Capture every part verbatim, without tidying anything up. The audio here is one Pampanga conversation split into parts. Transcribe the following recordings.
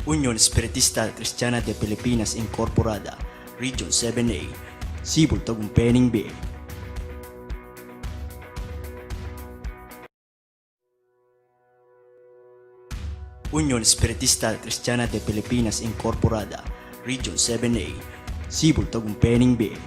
Union Espiritista Cristiana de Pilipinas Incorporada, Region seven A, Cebu, Tagum Pening Bay. Union Espiritista Cristiana de Pilipinas Incorporada, Region seven A, Cebu, Tagum Pening Bay.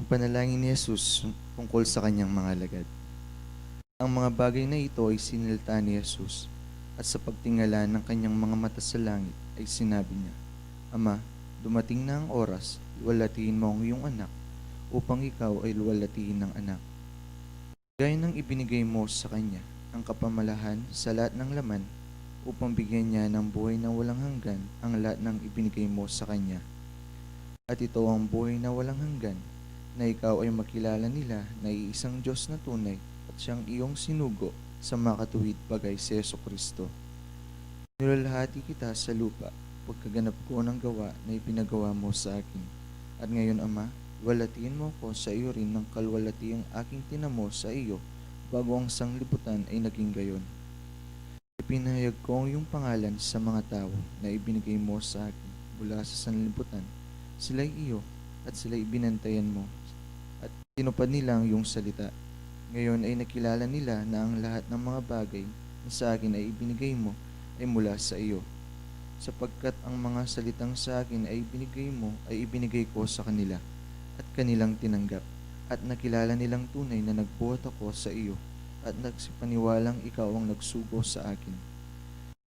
Panalangin ni Jesus tungkol sa kanyang mga alagad. Ang mga bagay na ito ay sinilta ni Jesus, at sa pagtingala ng kanyang mga mata sa langit ay sinabi niya, "Ama, dumating na ang oras, luwalhatian mo ang iyong anak, upang ikaw ay luwalhatian ng anak. Gaya ng ibinigay mo sa kanya ang kapamalahan sa lahat ng laman, upang bigyan niya ng buhay na walang hanggan ang lahat ng ibinigay mo sa kanya. At ito ang buhay na walang hanggan, na ikaw ay makilala nila na iisang Diyos na tunay at siyang iyong sinugo sa makatuwid, bagay si Jesu Kristo. Niluwalhati kita sa lupa, pagkaganap ko ng gawa na ipinagawa mo sa akin. At ngayon, Ama, luwalhatian mo ko sa iyo rin ng kaluwalhatiang aking tinamo sa iyo bago ang sanlibutan ay naging gayon. Ipinahayag ko ang iyong pangalan sa mga tao na ibinigay mo sa akin mula sa sanlibutan. Sila'y iyo, at sila'y binantayan mo, at tinupad nila ang iyong salita. Ngayon ay nakilala nila na ang lahat ng mga bagay na sa akin ay ibinigay mo ay mula sa iyo. Sapagkat ang mga salitang sa akin ay ibinigay mo ay ibinigay ko sa kanila, at kanilang tinanggap, at nakilala nilang tunay na nagbuhat ako sa iyo, at nagsipaniwalang ikaw ang nagsugo sa akin.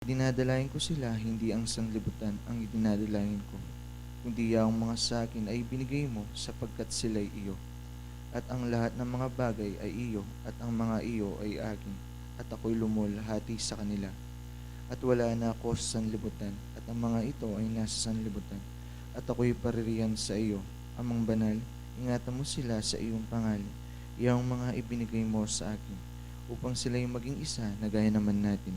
Idinadalangin ko sila, hindi ang sanlibutan ang idinadalangin ko, kundi yaong mga sa akin ay ibinigay mo, sapagkat sila'y iyo. At ang lahat ng mga bagay ay iyo, at ang mga iyo ay akin, at ako'y lumuwalhati sa kanila. At wala na ako sa sanlibutan, at ang mga ito ay nasa sanlibutan, at ako'y paririyan sa iyo. Amang Banal, ingatan mo sila sa iyong pangalan, yaong mga ibinigay mo sa akin, upang sila'y maging isa na gaya naman natin.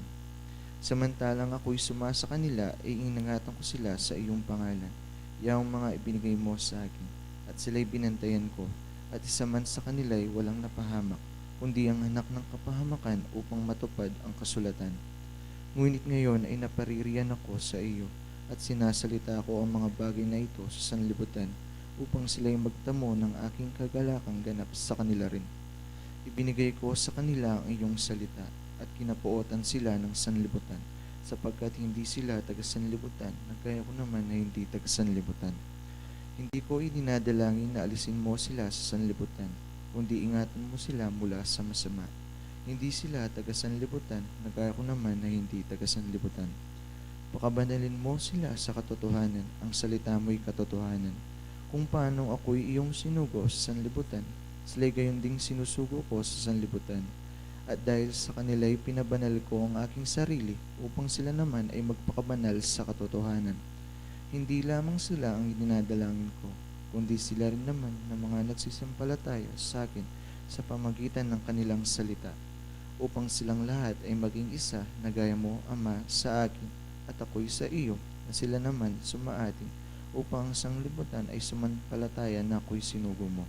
Samantalang ako'y sumasa kanila, ay iningatan ko sila sa iyong pangalan, yaong mga ibinigay mo sa akin, at sila'y binantayan ko, at isa man sa kanila'y walang napahamak, kundi ang anak ng kapahamakan, upang matupad ang kasulatan. Ngunit ngayon ay napaririyan ako sa iyo, at sinasalita ko ang mga bagay na ito sa sanlibutan, upang sila'y magtamo ng aking kagalakang ganap sa kanila rin. Ibinigay ko sa kanila ang iyong salita, at kinapuotan sila ng sanlibutan, sapagkat hindi sila taga-sanlibutan, na gaya ko naman na hindi taga-sanlibutan. Hindi ko idinadalangin na alisin mo sila sa sanlibutan, kundi ingatan mo sila mula sa masama. Hindi sila taga-sanlibutan, na gaya ko naman na hindi taga-sanlibutan. Pakabanalin mo sila sa katotohanan, ang salita mo'y katotohanan. Kung paano ako'y iyong sinugo sa sanlibutan, sila'y gayon ding sinusugo ko sa sanlibutan. At dahil sa kanila'y pinabanal ko ang aking sarili, upang sila naman ay magpakabanal sa katotohanan. Hindi lamang sila ang idinadalangin ko, kundi sila rin naman na mga nagsisampalataya sa akin sa pamagitan ng kanilang salita, upang silang lahat ay maging isa, na gaya mo, Ama, sa akin, at ako'y sa iyo, na sila naman sumaatin, upang ang sanglibutan ay sumampalataya na ako'y sinugo mo.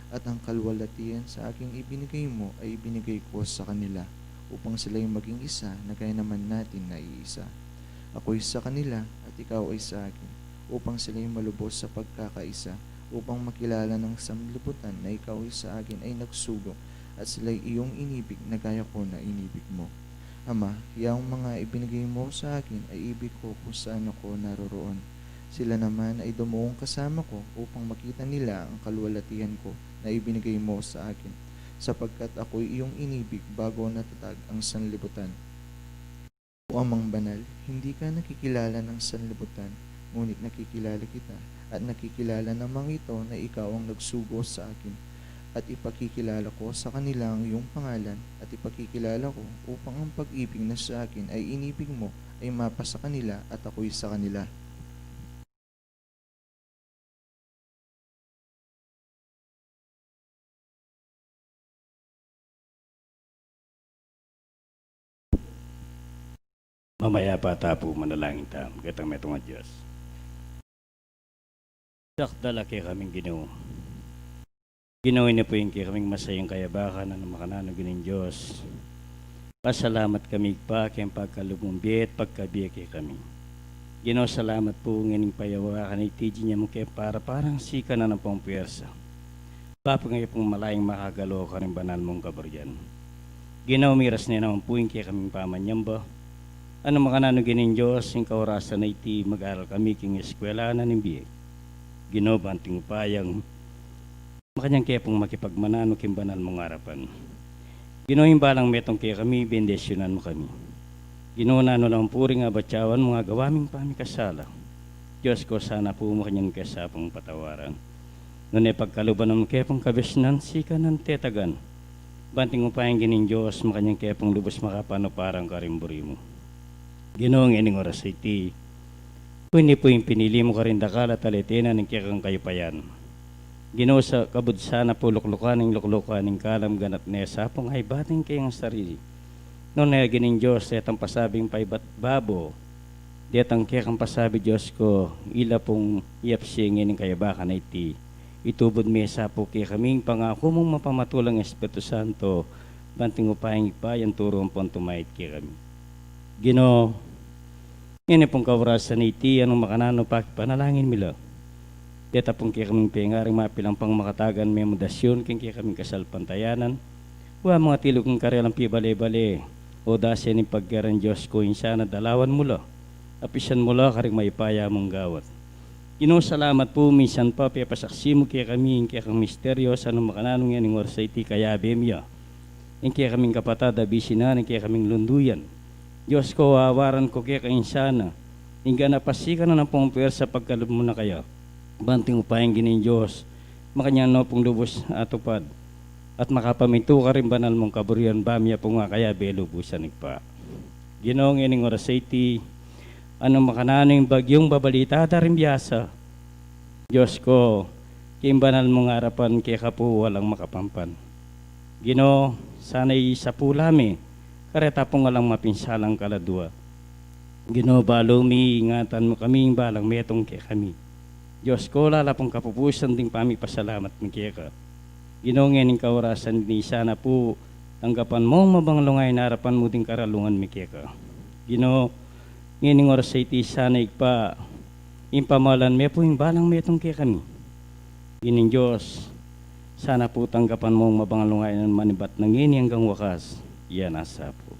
At ang kaluwalhatian sa aking ibinigay mo ay ibinigay ko sa kanila, upang sila'y maging isa, na gaya naman natin na iisa. Ako'y sa kanila, at ikaw ay sa akin, upang sila'y malubos sa pagkakaisa, upang makilala ng sanglibutan na ikaw ay sa akin ay nagsugo, at sila'y iyong inibig na gaya ko na inibig mo. Ama, yaong mga ibinigay mo sa akin ay ibig ko kung saan ako naroroon. Sila naman ay dumuong kasama ko upang makita nila ang kaluwalhatian ko na ibinigay mo sa akin, sapagkat ako'y iyong inibig bago natatag ang sanlibutan. O Amang Banal, hindi ka nakikilala ng sanlibutan, ngunit nakikilala kita, at nakikilala namang ito na ikaw ang nagsugo sa akin. At ipakikilala ko sa kanila ang iyong pangalan, at ipakikilala ko upang ang pag-ibig na sa akin ay inibig mo ay mapasa kanila at ako'y sa kanila. Mamayapa ta pu, manalangin ta. Gatang metung a Dios, dakdala kekaming Ginu. Ginu, ini pu ing kekaming masayang kayabakan, nanu makananu Ginung Dios. Pasalamat kami, Ibpa, keng pagkalub mung bie at pagkabie kekami. Ginu, salamat pu, ngening payawakan iti dinan mu keng para-parang sikanan ampong puwersa. Ibpa, pu, ngeni pung malayung makagalaw karing banal mung kaburian. Ginu, miras ne naman pu ing kekaming pamanyamba. Nanu makananu Ginung Dios, ing kaurasan a iti mag-aral kami king eskwela na ning bie. Ginu, banting upayang makanyan ke pung makipagmananu king banal mung arapan. Ginu, ing balang metung kekami, bendisyunan mu kami. Ginu, nanu lang puri ing abatyawan mu king agawa ming pamikasala, Dios ko, sana pu makanyan ke sa pung patawaran. Nune pagkaluban mu ke pung kabisnan, sikanan, tetagan. Banting upaya ing Ginung Dios, makanyan ke pung lubus makapanuparan karing buri mu. Ginu, ngening oras a iti, pu ini pu ing pinili mu karing dakal at alitenan ning kekang kayupayan. Ginu, sa kabud sana pu luklukan ing luklukan ning kalam, gana't ne sa pung aibate ing kekang sarili. Nune Ginung Dios, detang pasabing paibat babo, detang kekang pasabi, Dios ko, ila pung iyapsi ngening kayabakan a iti. Itubud me sa pu kekami ing pangaku mung mapamatulang Espiritu Santo, banting upaya ing Ibpa, yang turu ampon tumayit kekami. Ginu, ngeni pung kaorasan a iti, anung makananu pakipanalangin mi la. Deta pung kekaming pengaring mapilan pang makatagan me mung dasyon king kekaming kasalpantayanan, wa mung atilu king karelang pibale-bale, o dase ning pagkeran, Dios ko, ing sana dalawan mu la, apisan mu la karing mayupaya mung gawat. Ginu, salamat pu, minsan pa pepasaksi mu kekami ing kekang misteryo, sa nung makananu ngening oras a iti kayabe mi ya. Ing kekaming kapatad a bisi na ning kekaming lunduyan. Dios ko, awaran ku keka ing sana, ing ganap a sikanan ampong pwersa pagkalub mu na kaya. Banting upaya ing Ginung Dios, makanyan no pung lubus atupad at makapamintu karing banal mung kaburian, ba mi ya pung akayabe lubusan, Ibpa. Ginu, ngening oras a iti, anung makananu ing bagyung babalita da ring biasa, Dios ko, king banal mung arapan keka pu walang makapampan. Ginu, sana isapul la mi kareta pung alang mapinsalang kaladua. Ginu, balu mi, ingatan mu kami ing balang metung kekami. Dios ko, lala pung kapupusan ding pamipasalamat mi keka. Ginu, ngening kaorasan a iti, sana pu tanggapan mung mabanglung a ing arapan mu ding karalungan mi keka. Ginu, ngening oras a iti, sana Ibpa, ing pamalan me pu ing balang metung kekami. Ginung Dios, sana pu tanggapan mung mabanglung a ing manibat na ngeni anggang wakas. Iya na sa pu.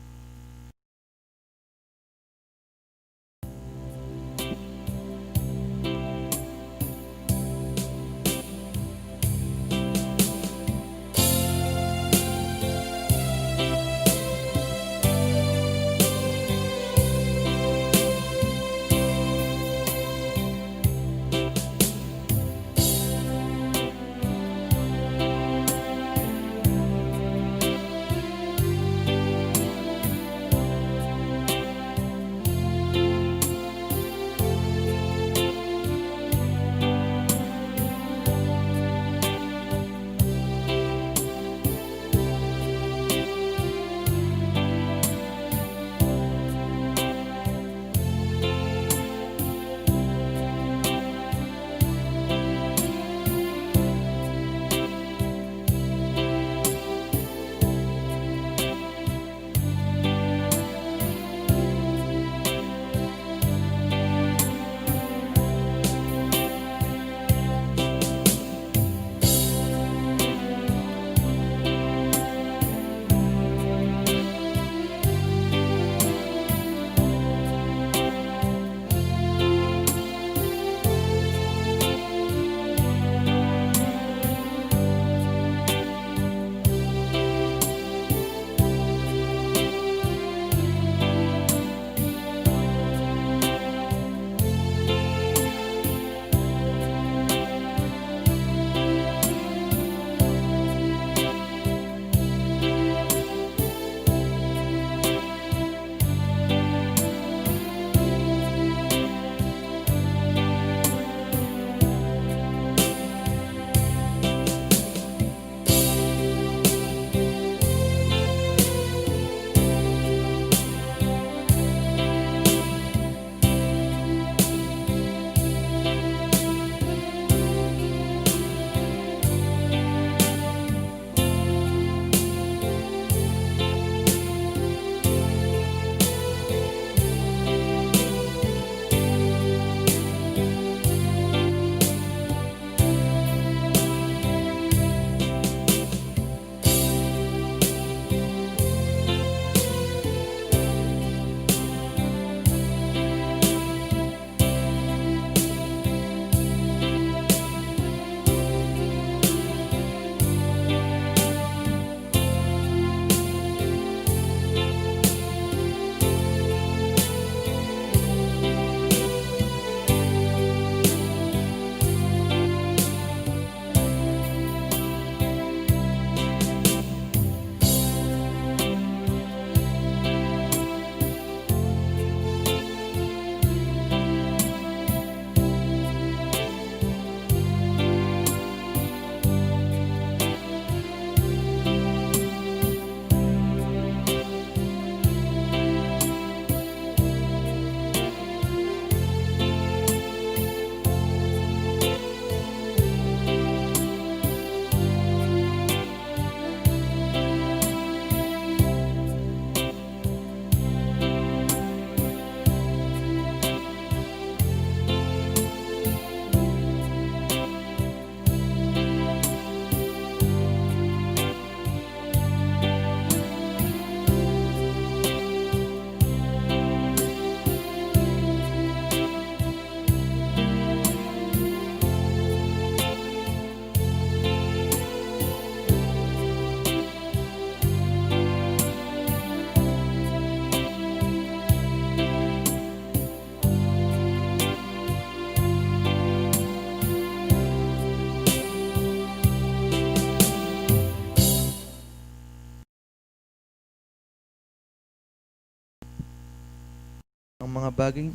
Mga bagay,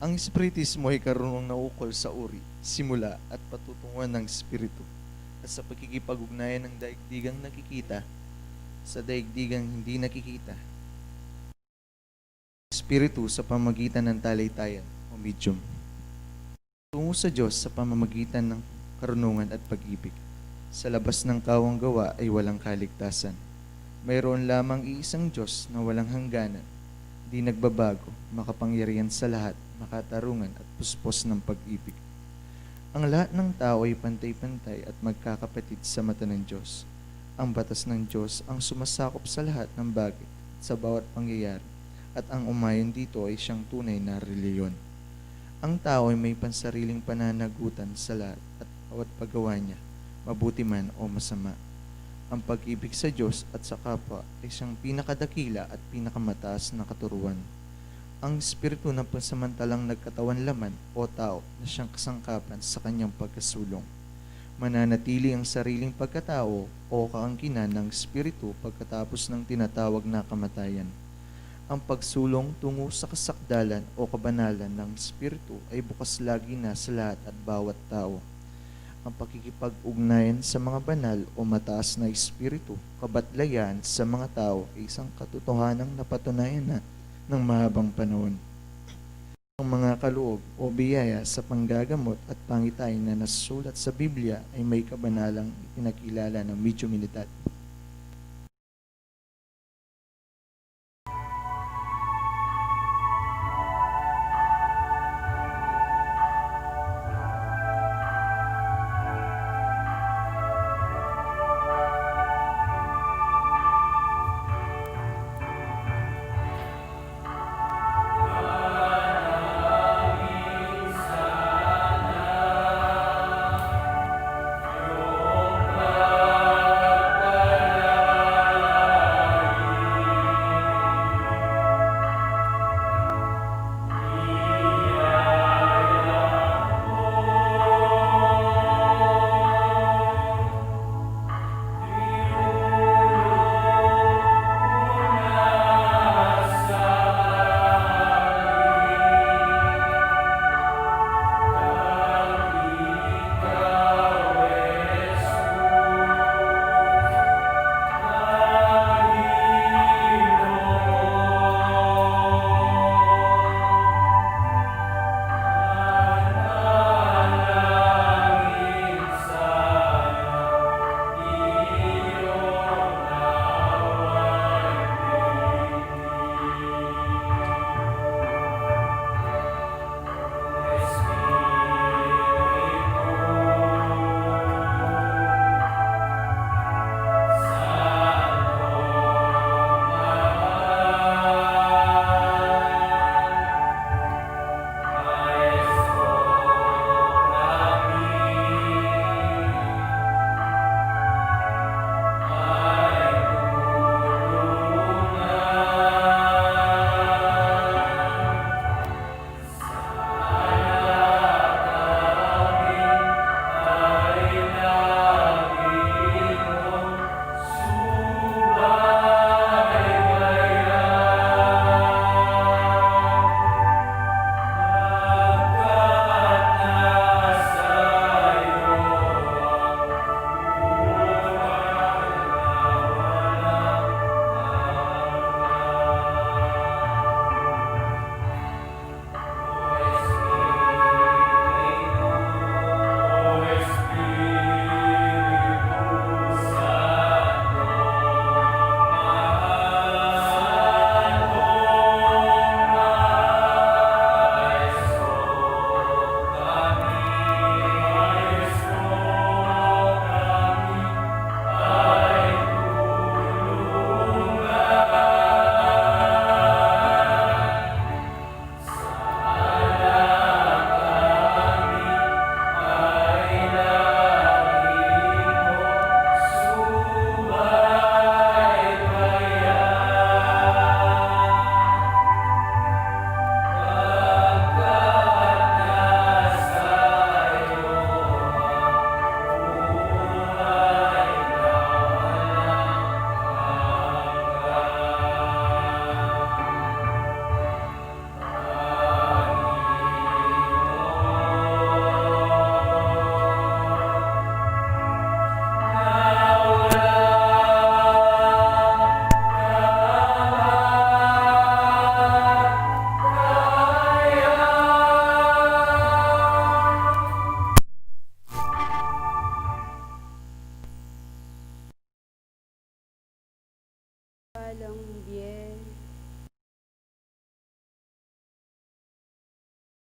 ang espiritismo ay karunungan na ukol sa uri, simula at patutunguhan ng espiritu at sa pakikipag-ugnayan ng daigdigang nakikita sa daigdigang hindi nakikita. Espiritu sa pamagitan ng talitayan o medium. Tungo sa Diyos sa pamamagitan ng karunungan at pag-ibig. Sa labas ng kawang gawa ay walang kaligtasan. Mayroon lamang iisang Diyos na walang hangganan, di nagbabago, makapangyarihan sa lahat, makatarungan at puspos ng pag-ibig. Ang lahat ng tao ay pantay-pantay at magkakapatid sa mata ng Diyos. Ang batas ng Diyos ang sumasakop sa lahat ng bagay at sa bawat pangyayari, at ang umayon dito ay siyang tunay na relihiyon. Ang tao ay may pansariling pananagutan sa lahat at bawat paggawa niya, mabuti man o masama. Ang pag-ibig sa Diyos at sa kapwa ay siyang pinakadakila at pinakamataas na katuruan. Ang Espiritu na pansamantalang nagkatawan laman o tao na siyang kasangkapan sa kanyang pagkasulong. Mananatili ang sariling pagkatao o kaangkinan ng Espiritu pagkatapos ng tinatawag na kamatayan. Ang pagsulong tungo sa kasakdalan o kabanalan ng Espiritu ay bukas lagi na sa lahat at bawat tao. Ang pakikipag-ugnayan sa mga banal o mataas na espiritu, kabatlayan sa mga tao ay isang katotohanang napatunayan na ng mahabang panahon. Ang mga kaloob o biyaya sa panggagamot at pangitain na nasusulat sa Biblia ay may kabanalang ipinakilala ng mediuminidad.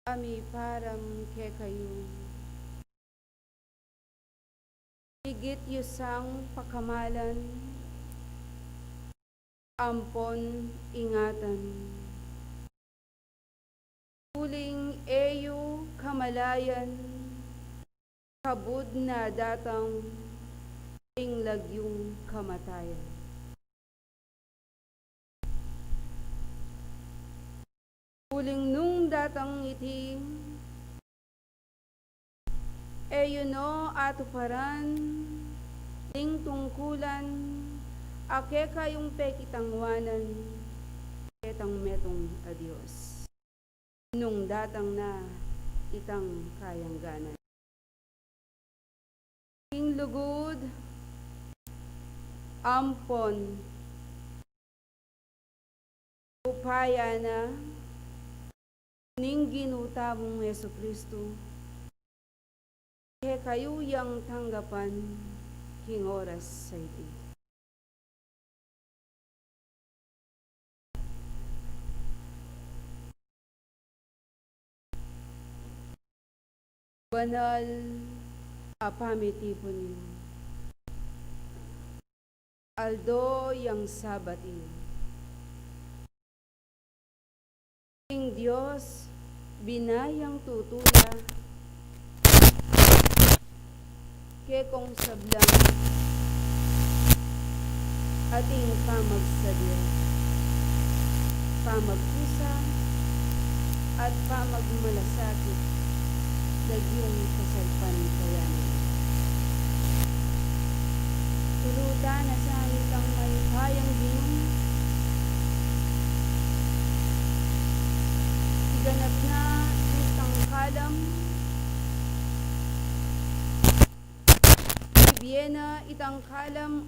a miparam kekayu. Igit yu sang pakamalan ampon ingatan. Uling e yu kamalayan, kabud na datang ing lagyung kamatayan. Uling nung datang iti, e yu no atuparan ding tungkulan a kekayung pekitangwanan ketang metung a Dios nung datang na itang kayangganan. Ing lugud ampon upaya na ning Ginu tamung Jesucristo, kekayu yang tanggapan king oras a iti. Banal a pamitipun yu. Aldo yang Sabat yu. Ing Dios binayang tutula kekong sablang ating pamagsadia, pamagkusa, at pamagmalasakit, lagyung kasalpantayanan. Tulutan na sa itang mayupayang Ginu, iganap na itang kalam, ibie na itang kalam.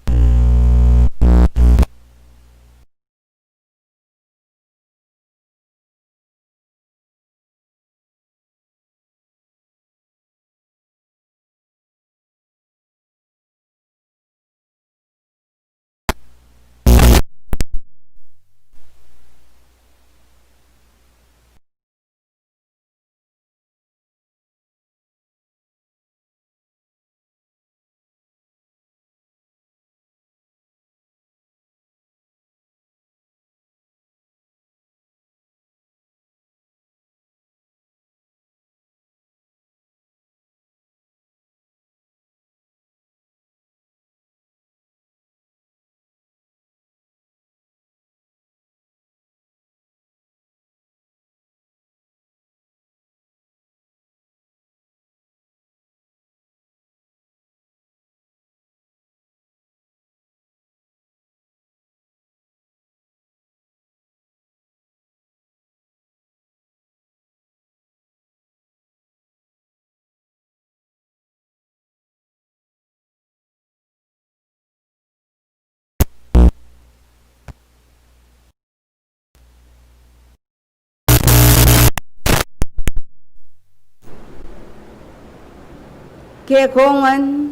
Kekongan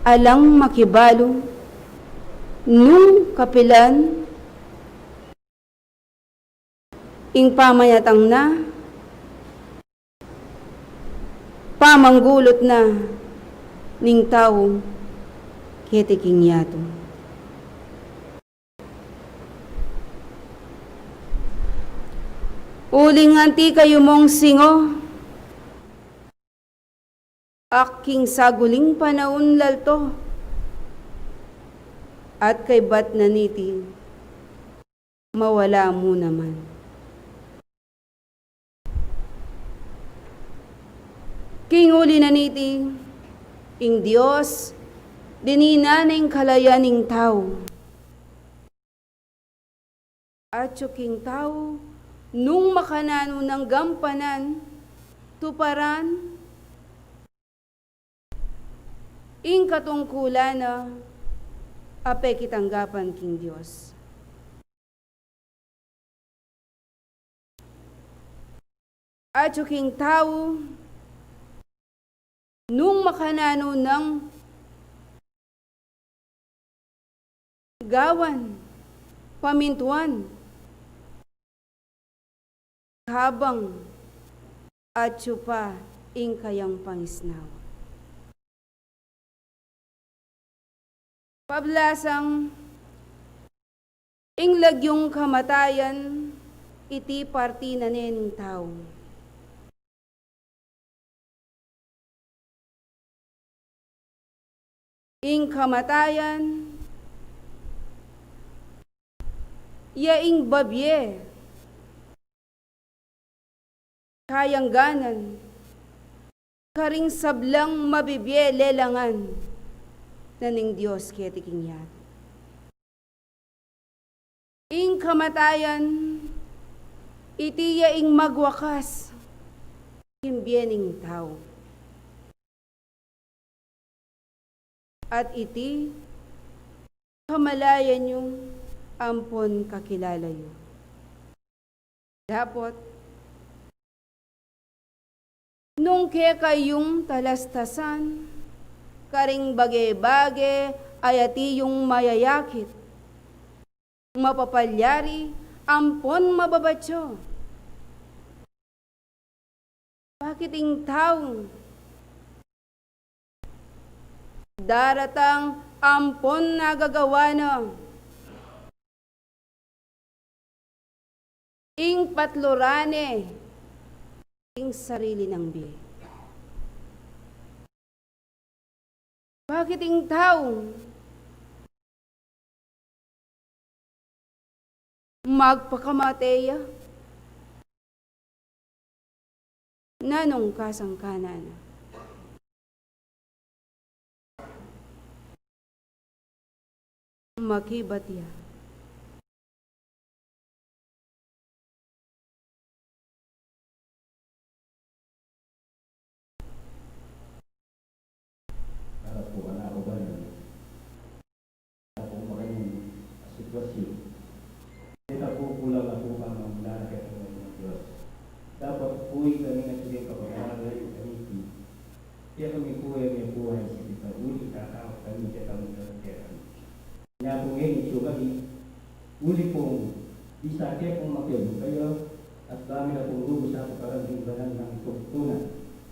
alang makibalu nung kapilan ing pamanatang na, pamanggulut na ning tau keti king yatu. Uling anti kayu mung singo, ak king saguling panaun lalto, at kaybat na niti, mawala mu naman. King uli na niti, ing Dios, dininan na ing kalayan ning tau. Atyu king tau, nung makananu nang gampanan, tuparan, ing katungkulan na a pekitanggapan king Dios. Atyu king tau, nung makananu nang gawan, pamintuan, kabang, atyu pa ing kayang pangisnawa. Pablasang ing lagyung kamatayan, iti parti na ne ning tau. Ing kamatayan, ya ing babie, kayangganan, karing sablang mabibie lelangan na ning Dios keti king yatu. Ing kamatayan, iti ya ing magwakas king bie ning tau. At iti kamalayan yu ampon kakilala yu. Dapot, nung kekayung talastasan karing bage-bage a ati yung mayayakit, mapapalyari ampon mababatyo. Bakit ing tau daratang ampon nagagawa na ing patluran ne ing sarili nang bie? Bakit ing tau magpakamate ya? Nanung kasangkanan na? Makibat ya. Para po, anak ko ba yun? Para po, makanyan a sitwasyon. Kita po, kulang na po kami ng lalaki at ng Diyos. Dapat po, kami na sila yung kapag-aaral, kami po. Kaya kami po, eh, may buhay sa kita. Uli, tatakot kami, kaya kami, kaya kami. Kaya po ngayon, itsura di, uli pong, di sa atin pong makialam kayo, at kami na pong lubos sa pagkaroon ng banal ng pagtutunan.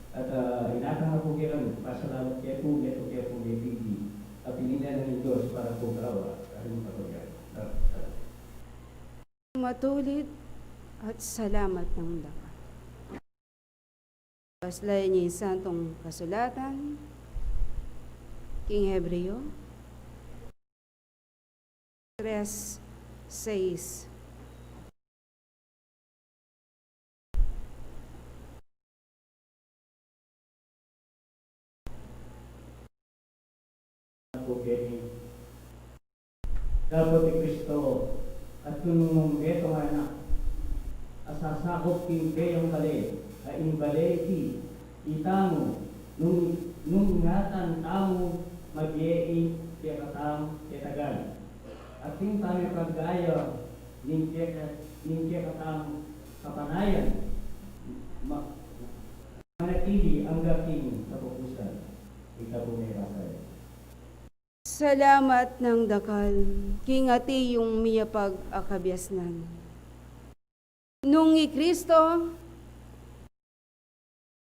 At, ah, inatang na po kayo kami, pasalamat kayo po, may po kayo po may bigi. At pinili na ng Diyos para po kayo, ah, karing pagkagaya. Salamat. Matulid at salamat ng dakal. Basahin ing Santong Kasulatan king Hebreo tres seis. Dapot i Kristo, at nung metung a anak a sasakup king kayang bale, a ing bale iti, itamu, nung, nung ingatan tamu, magye ing kekatang ketagan. At ing pamipagaya ning keka-, ning kekatang kapanayan, ma-, manatili angga king kapupusan. Ita po may basay. Salamat ng dakal, king ati yung miyapag a kabiasnan. Nung i Kristo,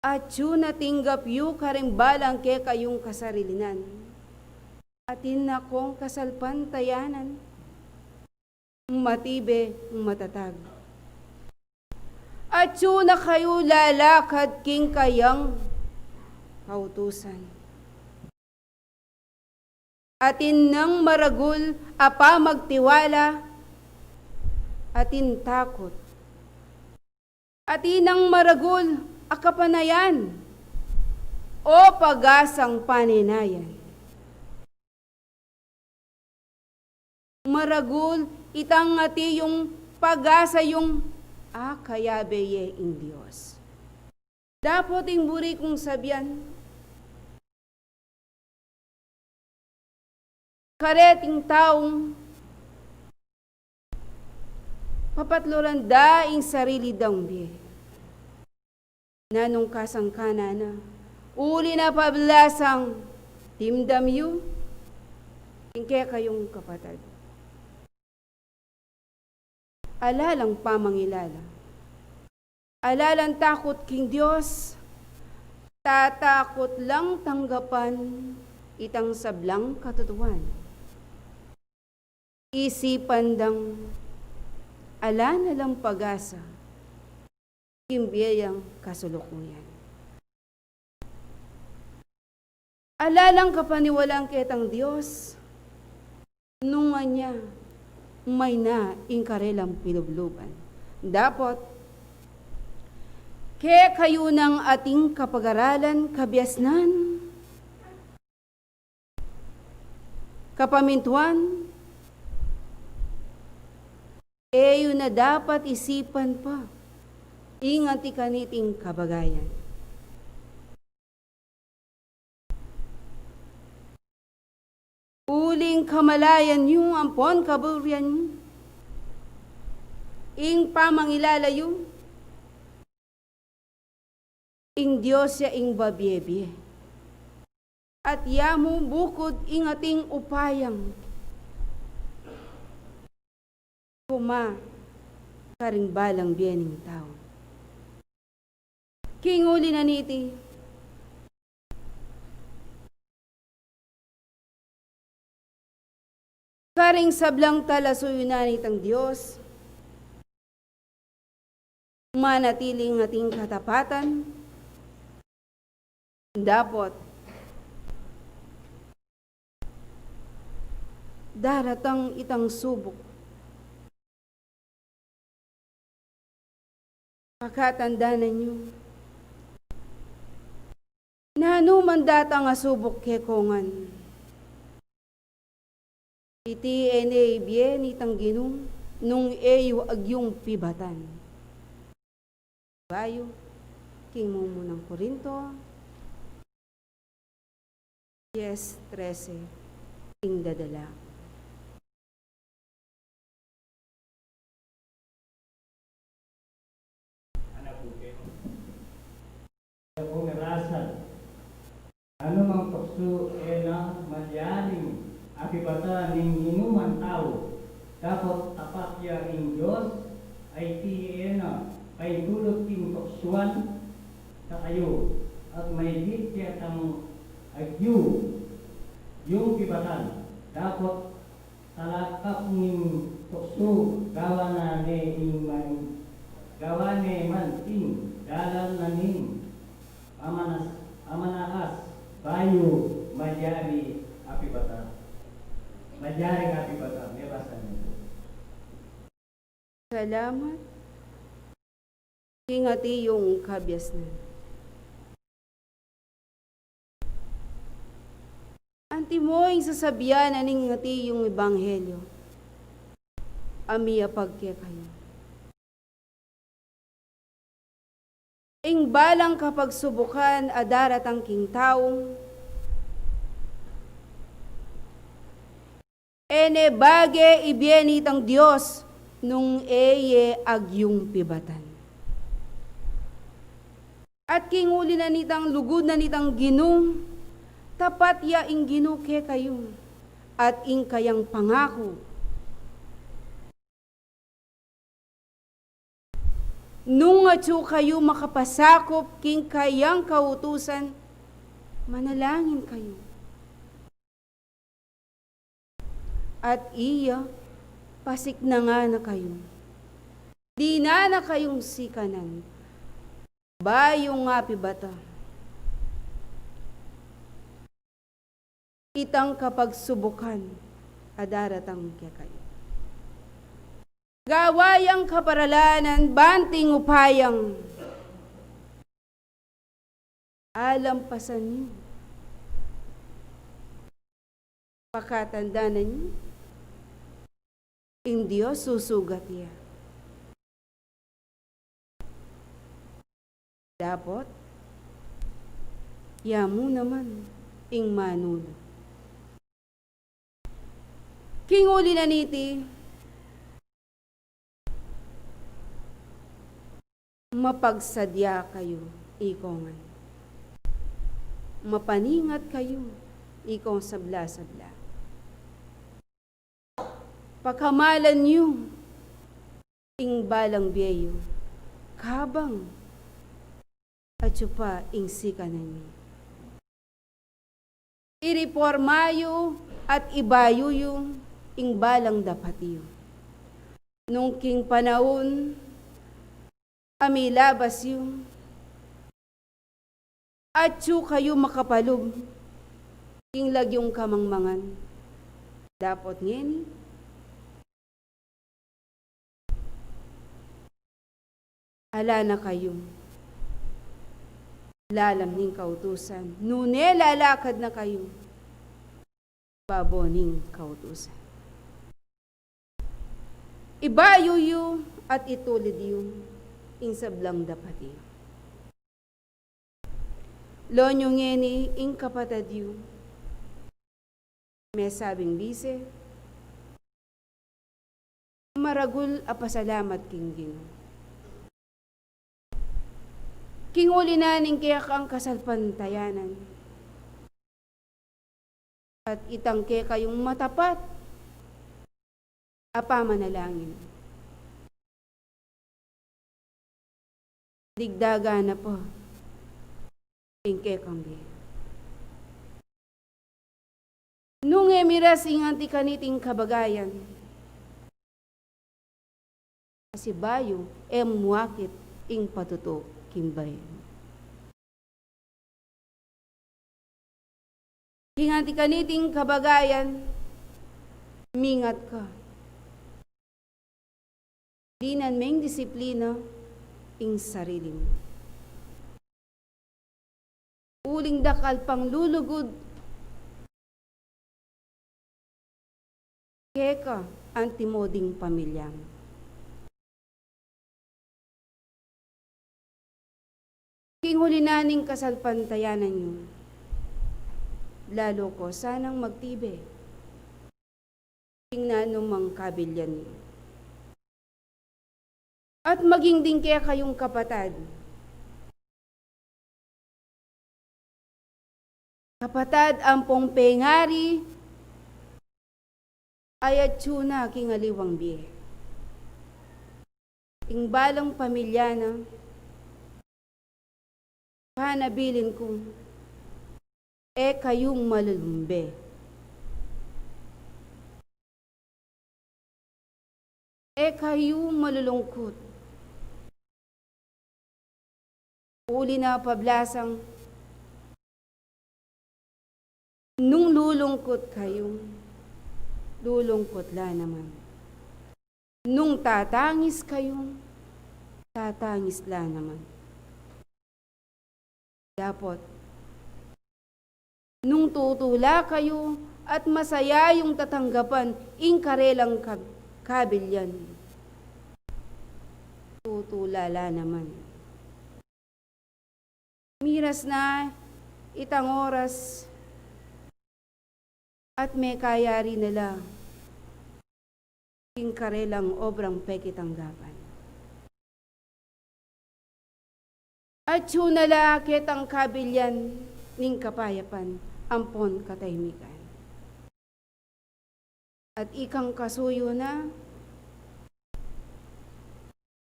atyu na tinggap yu karing balang kekayung kasarilinan, atin na kong kasalpantayanan, matibe, matatag. Atyu na kayu lalakad king kayang kautusan. Atin nang maragul a pamagtiwala, atin takut. Atin nang maragul a kapanayan, o pagasang paninayan. Maragul itang ati yung pag-asa yung akayabe ye ing Dios. Dapot ing buri kung sabian, kareting taung papatluran da ing sarili dang bie. Nanung kasangkanan na, uli na pablasang timdam yu ing kekayung kapatad. Ala lang pamangilala. Ala lang takut king Dios, tatakut lang tanggapan itang sablang katutuan. Isipan dang ala na lang pag-asa king bie yang kasulukuyan. Ala lang kapaniwalan ketang Dios, nung anya, mayna ing karelang pilubluban. Dapot, kekayu nang ating kapag-aralan, kabiasnan, kapamintuan, e yu na dapat isipan pa ing anti kaniting kabagayan. Uling kamalayan yu ampon kaburian yu, ing pamangilala yu, ing Dios ya ing babie-bie. At ya mu bukud ing ating upayang kuma karing balang bie ning tau. King uli na niti, karing sablang talasuyu na nitang Dios, manatili ing ating katapatan, dapot daratang itang subuk. Pakatandanan yu, nanu man datang a subuk kekongan, iti e ne ibie nitang Ginu nung e yu agyung pibatan. Bayu king mumunang Korinto dies trese, ing dadala. Anak ku, kaya ku mirasan, anumang tuksu e na malyaring apibatan ning ninumang tau, dapot tapat ya ing Dios, a iti e na paintulud king tuksuan kekayu, at maigit ya tang agyu yung pibatan, dapot talakap ning tuksu, gawa na ne ing man, gawa ne man ing dalan na ning pamanas-, pamanaas, bayu malyari apibatan. Malyari apibatan, mebasan yu pu. Salamat. King atin yung kabiasnan. Antimo ing sasabian na ning atin yung ebanghelyo a miyapag kekayu. Ing balang kapagsubukan a daratang king tau, e ne bage ibie nitang Dios nung e ye agyung pibatan. At king uli na nitang lugud na nitang Ginu, tapat ya ing Ginu kekayu, at ing kayang pangaku, nung atyu kayu makapasakup king kayang kautusan, manalangin kayu. At iya, pasiknangan na kayu. Dinan na kayung sikanan. Bayu nga pibatan itang kapagsubukan a daratang kekayu. Gawa yang kaparalanan banting upayang alampasan yu. Pakatandanan yu, ing Dios susugat ya. Dapot, ya mu naman ing manulu. King uli na niti, mapagsadya kayu, ikongan. Mapaningat kayu, ikong sabla-sabla. Pakamalan yu ing balang bie yu. Kabang atyu pa ing sikanan mi. Iriporma yu at ibayu yu ing balang dapat yu. Nung king panaun a milabas yu, atyu kayu makapalub king lagyung kamangmangan. Dapot ngeni, ala na kayu lalam ning kautusan, nune lalakad na kayu babo ning kautusan. Ibayu yu at itulid yu ing sablang dapat yu. Loan yu ngeni ing kapatad yu. Mesabing bise, maragul a pasalamat king Ginu. King uli na ning kekang kasalpantayanan at itang kekayung matapat a pamanalangin, digdagan na pa ing kekang bie. Nung e miras ing anti kaniting kabagayan, kasi bayu e muakit ing patutu king bayan. King anti kaniting kabagayan, mingat ka. Dinan meng disiplina ing sarili mu. Uling dakal pang lulugud keka antimo ding pamilya mu. King uli na ning kasalpantayanan yu, lalu ko sanang magtibe king nanumang kabilyan yu. At maging ding kekayung kapatad, kapatad ampong pengari, ay atyu na king aliwang bie. Ing balang pamilya na, panabilin ku, e kayung malulumbe. E kayu malulungkut. Uli na pablasang nung lulungkut kayu, lulungkut la naman. Nung tatangis kayu, tatangis la naman. Dapot, nung tutula kayu at masaya yung tatanggapan ing karelang kab-, kabilyan, tutula la naman. Miras na itang oras at mekayari na la ing karelang obrang pekitanggapan. Atyu na la ketang kabilyan ning kapayapan ampon katahimikan. At ikang kasuyu na,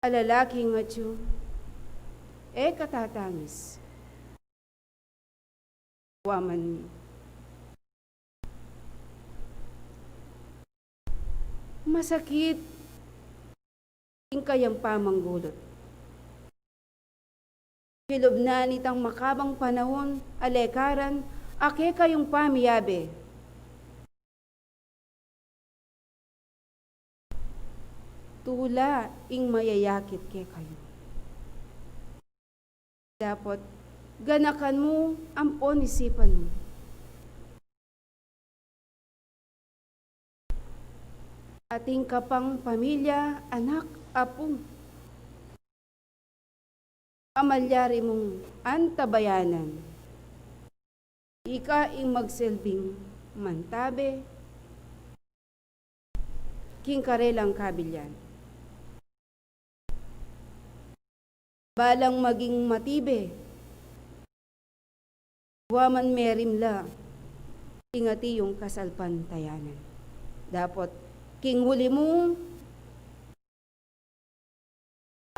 a lalaking atyu, e ka tatangis. Wa man masakit ing kayang pamanggulut. Kilub na nitang makabang panaun a lekaran a kekayung pamiyabe. Tula ing mayayakit kekayu. Dapot ganakan mu ampon isipan mu. Atin ka pang pamilya, anak, apu. Pamalyari mung antabayanan. Ika ing magsilbing mantabe king karelang kabilyan. Balang maging matibe, wa man merimla ing ati yung kasalpantayanan. Dapot king uli mu,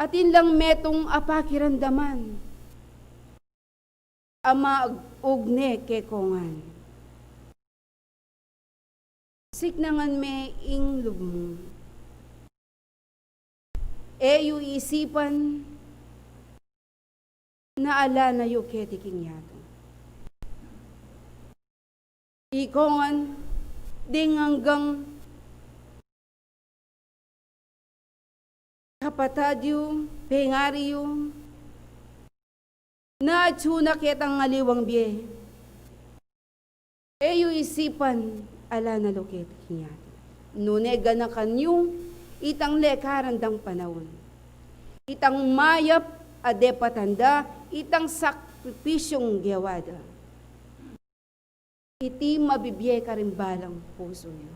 Atin lang metung a pakiramdaman a maugne kekongan. Siknangan me ing lub mu. E yu isipan na ala na yu keti king yatu. Ikongan ding anggang kapatad yu, pengari yu, na atsu na ketang aliwang bie. E yu isipan, ala na lu keti king yatu. Nune ganakan yu itang lekaran dang panaun, itang mayap a depatan da, itang sakripisyung gewa da. Iti mabibie karing balang pusu yu.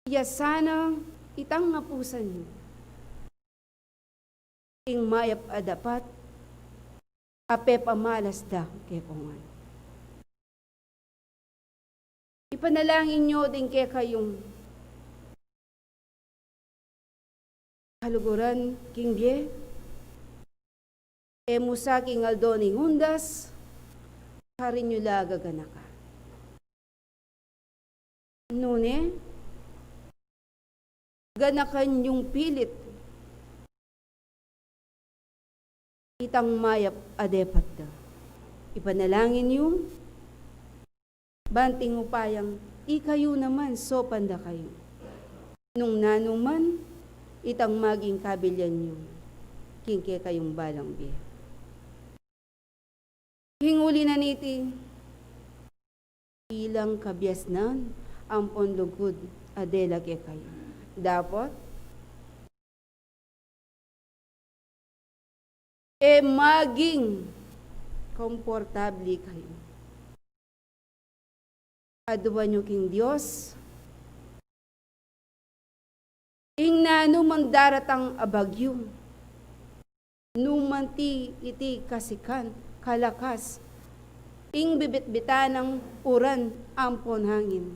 Ya sana itang apusan yu ing mayap a dapat a pepamalas da kekongan. Ipanalangin yu ding kekayung kaluguran king bie. E mu sa king aldo ning undas, karin yu la gaganaka. Nune, ganakan yung pilit itang mayap a depat da. Ipanalangin yu, banting upayang ikayu naman sopan da kayu nung nanu man itang maging kabilian yu king kekayung balang bie. King uli na niti, ilang kabiasnan ampon lugud a dela kekayu. Dapot, e maging komportable kayu. Aduan yu king Dios ing nanu mang daratang a bagyu, nu man ti iti kasikan, kalakas, ing bibitbitan nang uran ampon hangin.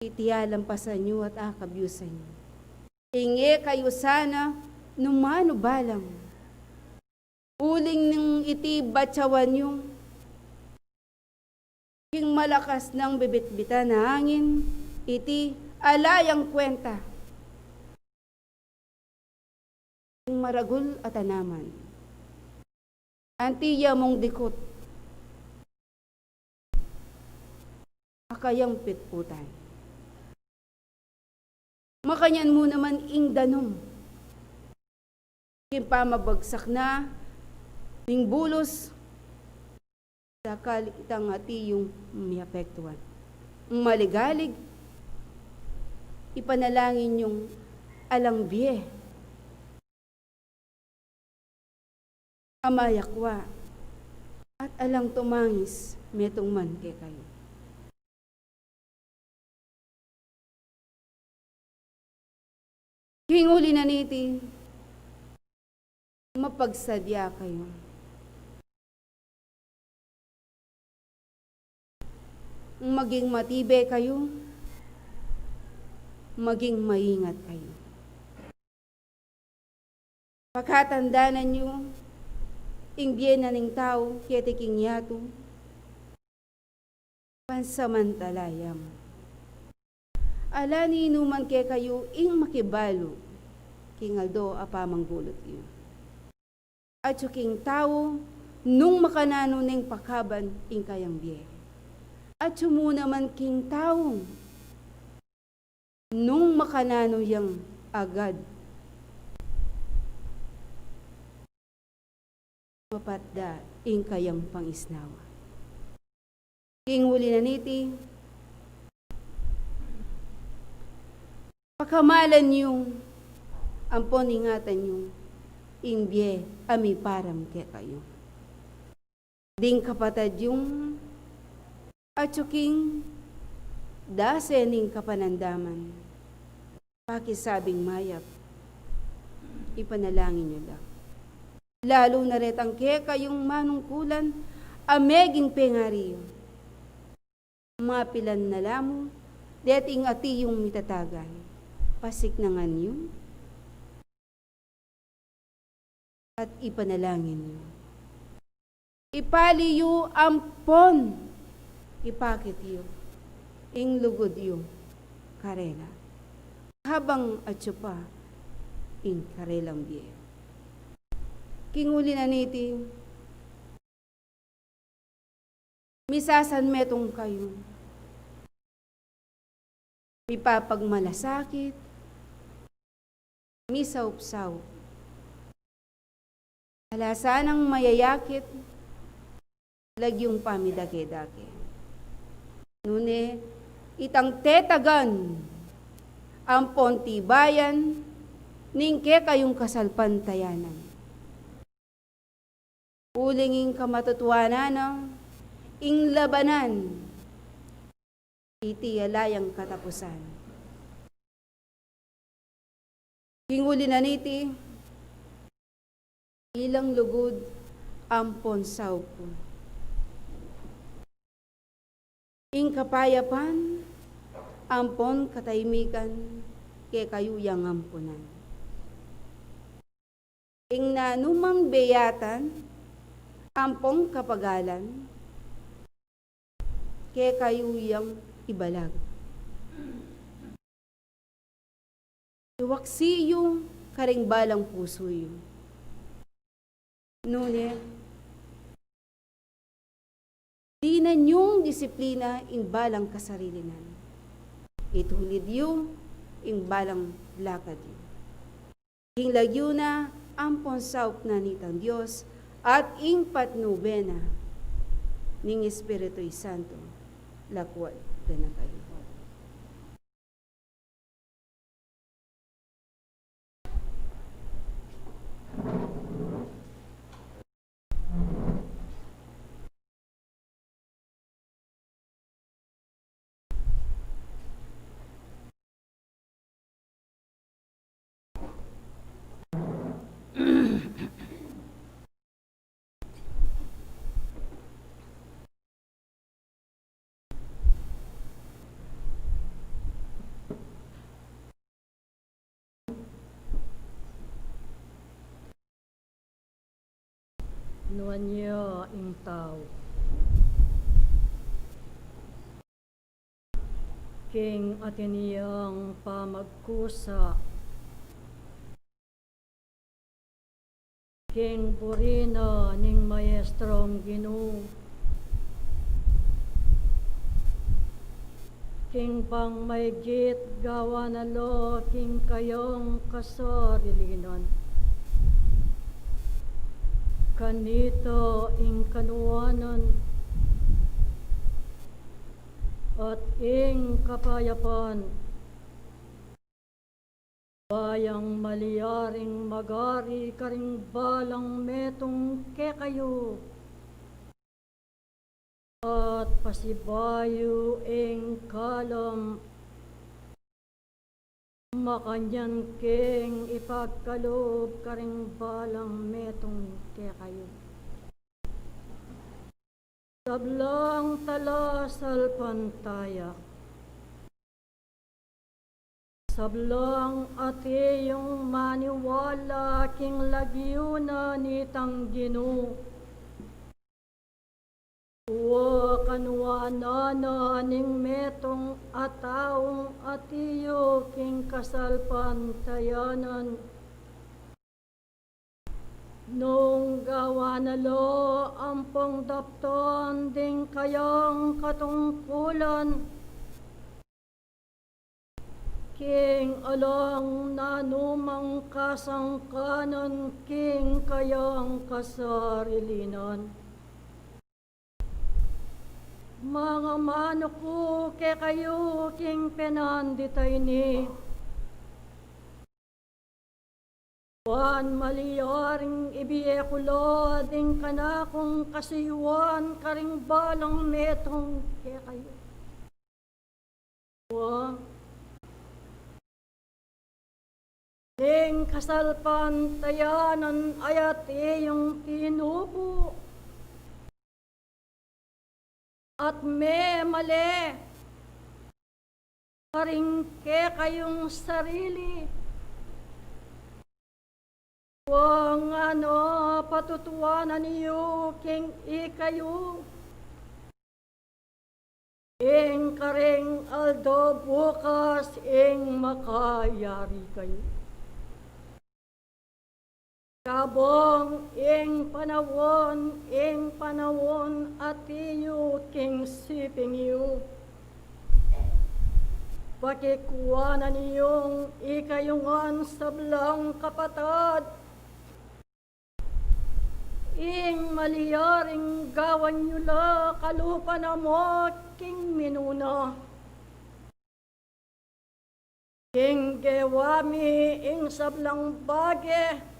Iti alampasan yu at akabyusan yu. Ing e kayu sana numanu balang. Uling nung iti batyawan yu king malakas nang bibitbitan a hangin, iti ala yang kwenta king maragul a tanaman. Anti ya mung dikut a kayang pitputan. Makanyan mu naman ing danum king pamabagsak na ning bulus, dakal itang ati yung miapektuan. Maligalig, ipanalangin yung alang bie a mayakwa at alang tumangis metung man kekayu. King uli na niti, mapagsadya kayu. Maging matibe kayu, maging maingat kayu. Pakatandanan yu, ing bie na ning tau keti king yatu, pansamantala ya mu. Ala ninuman kekayu ing makibalu king aldo a pamanggulut yu. Atyu king tau, nung makananu neng pakaban ing kayang bie. Atyu mu naman king tau, nung makananu yang agad mapatda ing kayang pangisnawa. King uli na niti, pakamalan yu ampon ingatan yu ing bie a miparam kekayu. Ding kapatad yung atyu king dase ning kapanandaman, pakisabing mayap, ipanalangin yu la. Lalu na retang kekayung manungkulan a meging pengari yu. Mapilan na la mu Deting ati yung mitatagan, pasiknangan yu at ipanalangin yu. Ipali yu ampon ipakit yu ing lugud yu karela, habang atyu pa ing karelang bie. King uli na niti, misasanmetung kayu, mipapagmalasakit, misaup-saup. Ala sanang mayayakit, lagyung pamidake-dake. Nune, itang tetagan ampon tibayan ning kekayung kasalpantayanan. Uling ing kamatutuanan na, ing labanan, iti ala yang katapusan. King uli na niti, ilang lugud ampon saup ku. Ing kapayapan ampon katahimikan kekayu yang ampunan. Ing nanumang beyatan ampon kapagalan kekayu yang ibalag. Iwaksi yu karing balang pusu yu. Nune, dinan yung disiplina ing balang kasarili nan. Itulid yu ing balang lakad yu. Ing lagyu na ampon saup na nitang Dios at ing patnube na ning Espiritu Santo, lakwat da na kayu. Nuan ya ing tau king atin yang pamagkusa king buri na ning Maestrong Ginu, king bang maigit gawan na lo king kayang kasarilinan. Kanita ing kanuanan at ing kapayapan. Bayang malyaring magari karing balang metung kekayu, at pasibayu ing kalam makanyan king ipagkalub karing balang metung kekayu. Sablang talasalpantaya, sablang ati yung maniwala king lagyu na nitang Ginu, wa kanuanan na ning metung a taung ati yu king kasalpantayanan. Nung gawan na lo ampong daptan ding kayang katungkulan king alang nanumang kasangkanan king kayang kasarilinan. Mangamanu ku kekayu king penandit a ini, ban malyaring ibie ku la ding kanakung kasuyuan karing balang metung kekayu. Wa, ding kasalpantayanan a ati yung tinubu at memale karing kekayung sarili. Wa ngana patutuanan yu king ikayu, ing karing aldo bukas ing makayari kayu. Kabang ing panaun, ing panaun atiu king siping yu, pakikuanan yung ikayu ngan sablang kapatad, ing malyaring gawan yu la kalupa na mu king minuna. King gewa mi ing sablang bage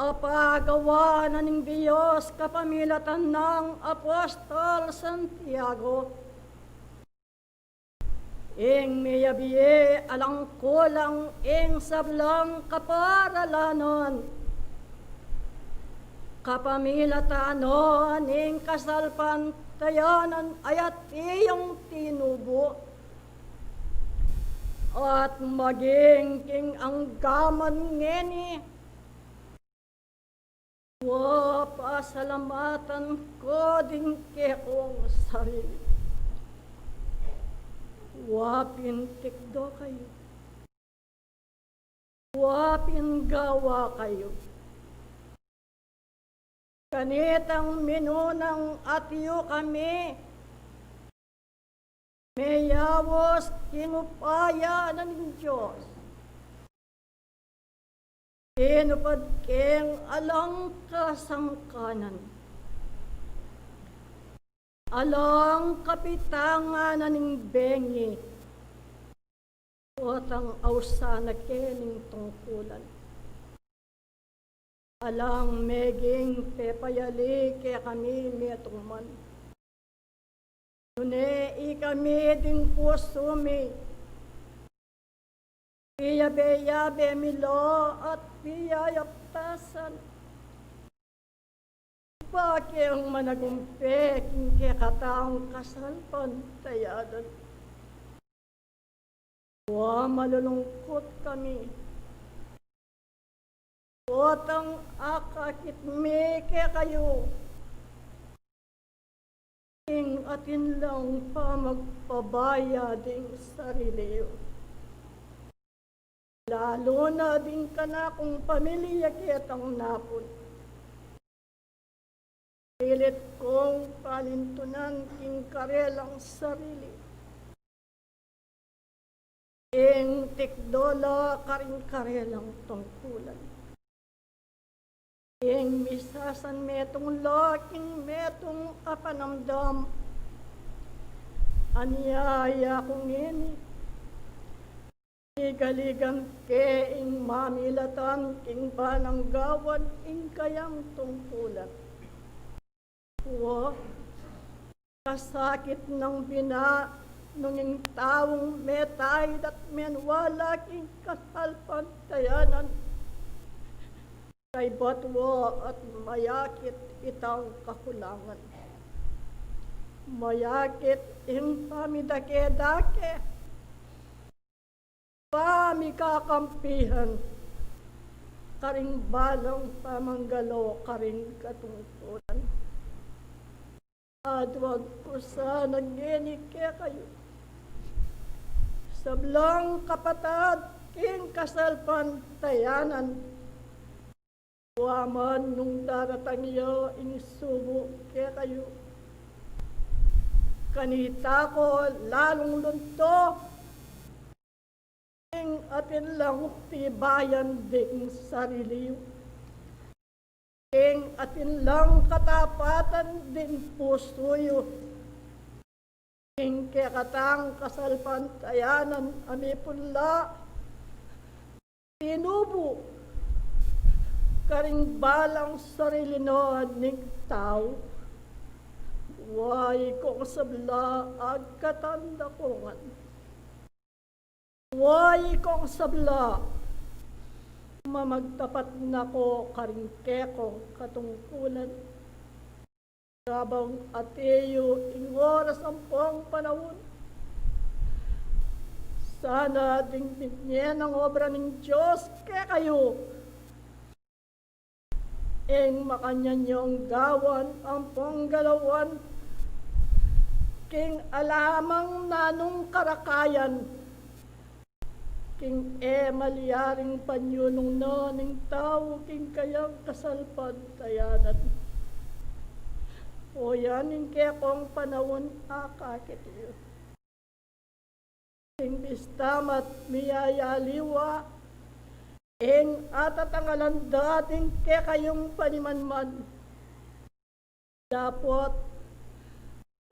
a pagawa na ning Dios kapamilatan nang Apostol Santiago. Ing miyabie alang kulang ing sablang kaparalanan, kapamilatan no ning kasalpantayanan a atiu yang tinubu, at maging king anggaman ngeni. Wa pasalamatan ku ding kekong sarili. Wa pin tikdo kayu. Wa pin gawa kayu. Kanitang minunang atiu kami, meyaus king upaya na ning Dios. Tinupad keng alang kasangkanan, alang kapitangan na ning bengi, potang ausan na ke ning tungkulan. Alang meging pepayali kekami metung man. Nune ikami ding pusu mi, piyabe-yabe mi la at piyayaptasan. Bakeng managumpe king kekatang kasalpantayanan. Wa malulungkut kami, potang akakit mi kekayu, ing atin lang pamagpabaya ding sarili yu, lalu na ding kanakung pamilya ketang napun. Pilit kung palintunan king karelang sarili ing tikdo la karing karelang tungkulan. Ing misasan metung la king metung a panamdam. Anya ya ku ngeni, ligaligan ke ing mamilatan king banang gawan ing kayang tungkulan. Wa, kasakit nang bina nung ing taung metaid at menwala king kasalpantayanan. Kaybat wa at mayakit itang kakulangan. Mayakit ing pamidake-dake, pamikakampihan karing balang pamanggalo karing katungkulan. Aduan ku sana ngeni kekayu, sablang kapatad king kasalpantayanan, wa man nung daratang ya ing sumu kekayu, kanita ku lalung lunto ing atin lang tibayan ding sarili yu, ing atin lang katapatan ding pusu yu, ing kekatang kasalpantayanan a mipun la tinubu karing balang sarili na ning tau. Wa ikong sabla agkatan da ku ngan. Wa ikong sabla mamagtapat na ku karing kekong katungkulan. Kabang atiu ing oras ampong panaun, sana ding binye nang obra ning Dios kekayu. Ing makanyan yung gawan ampong galawan, king alamang nanung karakayan, king e malyaring panyulung na ning tau king kayang kasalpantayanan. O yan ing kekong panaun, akakit yu. Ing bista mat miyayaliwa, ing atatangalan da ding kekayung panimanman. Dapot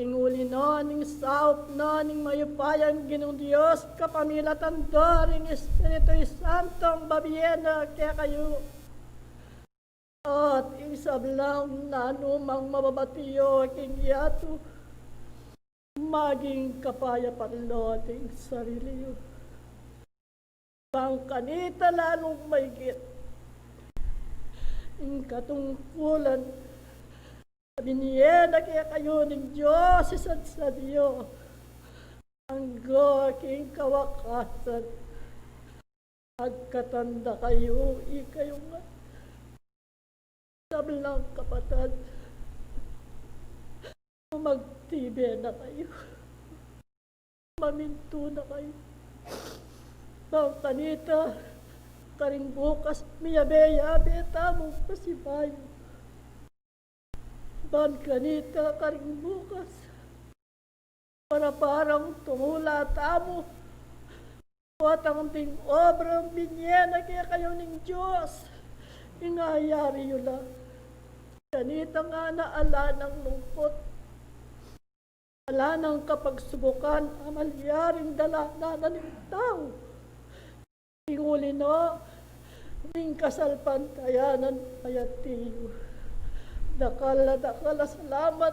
ing uli na ning saup na ning mayupayang Ginung Dios, kapamilatan da ring Espiritu Santong babie na kekayu. At ing sablang nanumang mababati yu king yatu, maging kapayapan lo ding sarili yu. Bang kanita lalung maigit ing katungkulan a binye na kekayu ning Dios isadsad yu, angga king kawakasan agkatan da kayu, ikayu nga sablang kapatad, magtibe na kayu, mamintu na kayu. Bang kanita karing bukas, miyabe-yabe tamung pasibayu. Bang kanita karing bukas, para-parang tumula tamu, potang ding obrang binye na kekayu ning Dios, ing ayari yu la. Kanita ngana ala nang lungkut, ala nang kapagsubukan a malyaring dalanan na ning tau. Ing uli na ning kasalpantayanan a yati yu. Dakal a dakal a salamat.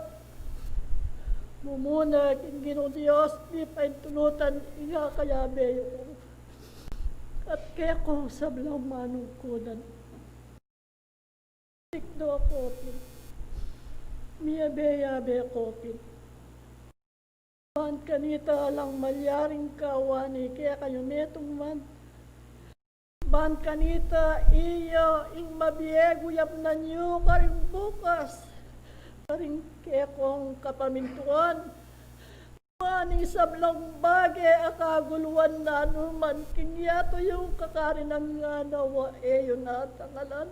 Mumuna king Ginung Dios, mipaintulutan ing akayabe yu at kekong sablang manungkunan. Tikdo ku pin, miyabe-yabe ku pin. Ban kanita lang malyaring kawani kekayu metung man. Ban kanita iya ing mabie guyabnan yu karing bukas, karing kekong kapamintuan. Maning sablang bage a kaguluan na numan king yatu yung kakarinan ngana wa e yu natangalan.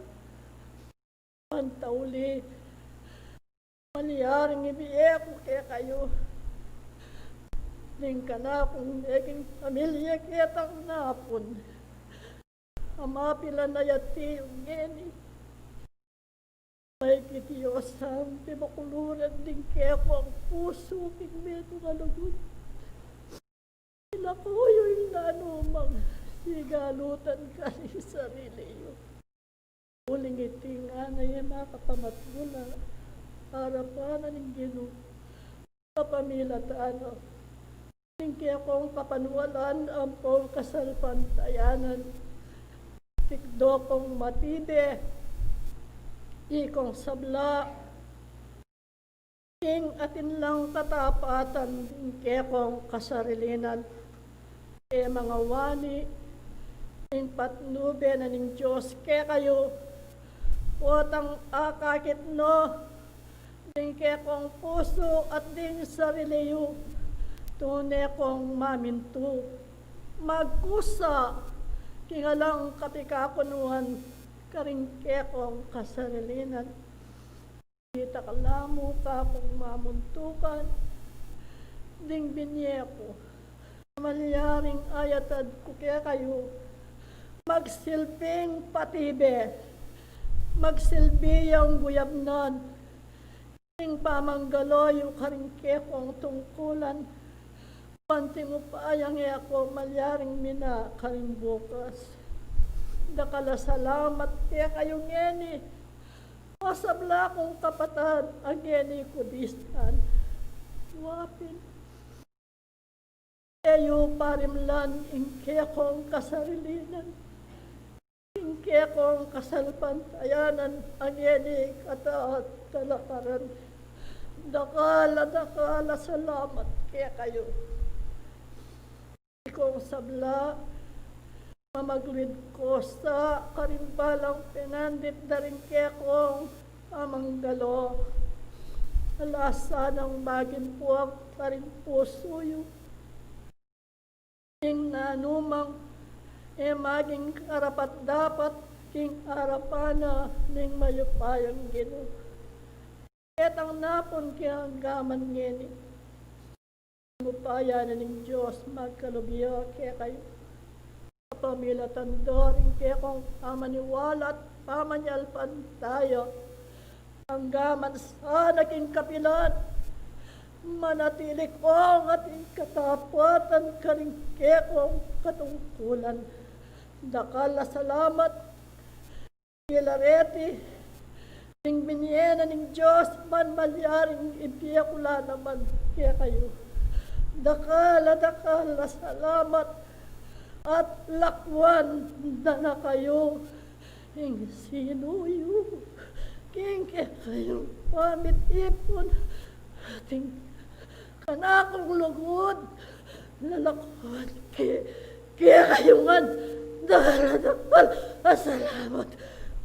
Antauli, malyaring ibie ku kekayu ding kanakung meging pamilya ketang napun a mapilan a yati yu ngeni. Maligid Dios, ang pibakuluran ding kekong pusu king metung a lugud. Ilaku yu ing nanumang sigalutan karing sarili yu. Uling iti ngana e makapamatula arapan na ning Ginu, kapamilatan na ning kekong kapanualan ampong kasalpantayanan. Tikdo kong matibe ikong sabla ing atin lang katapatan ding kekong kasarilinan. E mangawani ing patnube na ning Dios kekayu, potang akakit no ding kekong pusu at ding sarili yu, tune kong mamintu, magkusa king alang kapikakunuan karing kekong kasarilinan. Ditak la mu kakung mamuntukan ding binye ku, malyaring ayatad ku kekayu, magsilbing patibe, magsilbi yang guyabnan ing pamanggalo yu karing kekong tungkulan. Panting upayang e ku malyaring mina karing bukas. Dakal a salamat kekayu ngeni, o sabla kung kapatad a ngeni ku distan. Wa pin, e yu parimlan ing kekong kasarilinan, ing kekong kasalpantayanan a ngeni katatalakaran. Dakal a dakal a salamat kekayu. kong sabla, mamagluid ko sa karing balang penandit da ring kekong pamanggalo. Ala sanang maging puwang karing pusu yu ing nanumang e maging karapat-dapat king arapan na ning mayupayang Ginu. Ketang napun king gagamanan ngeni, ing upaya na ning Dios magkalub ya kekayu. Kapamilatan da ring kekong pamaniwala at pamanyalpantaya, anggaman sana king kapilan, manatili kong ating katapatan karing kekong katungkulan. Dakal a salamat. Ila reti, ing binye na ning Dios man malyaring ibie ku la naman kekayu. Dakal a dakal a salamat at lakwan da na kayu ing sinu yu king kekayung pamitipun. Ating kanakung lugud, lalakwan ke, kekayu ngan. Dakal a dakal a salamat,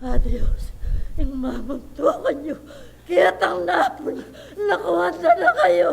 a Dios, ing mamuntukan yu ketang napun, lakwan da na kayu.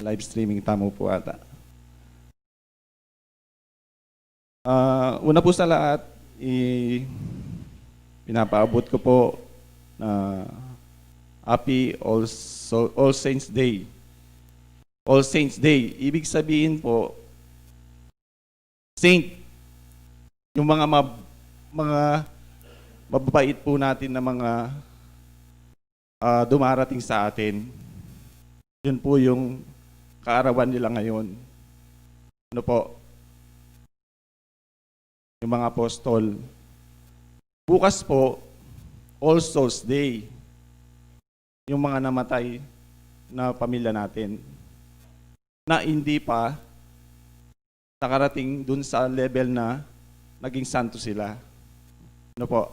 Live streaming tamu po ata. Ah, una po sa lahat, i-, pinapaabot ko po na Happy All, So-, All Saints Day. All Saints Day, ibig sabihin po, saint, yung mga mab-, mga mababait po natin na mga, ah, dumarating sa atin. Yun po yung kaarawan nila ngayon. Ano po? Yung mga apostol. Bukas po, All Souls Day. Yung mga namatay na pamilya natin na hindi pa nakarating dun sa level na naging santo sila. Ano po?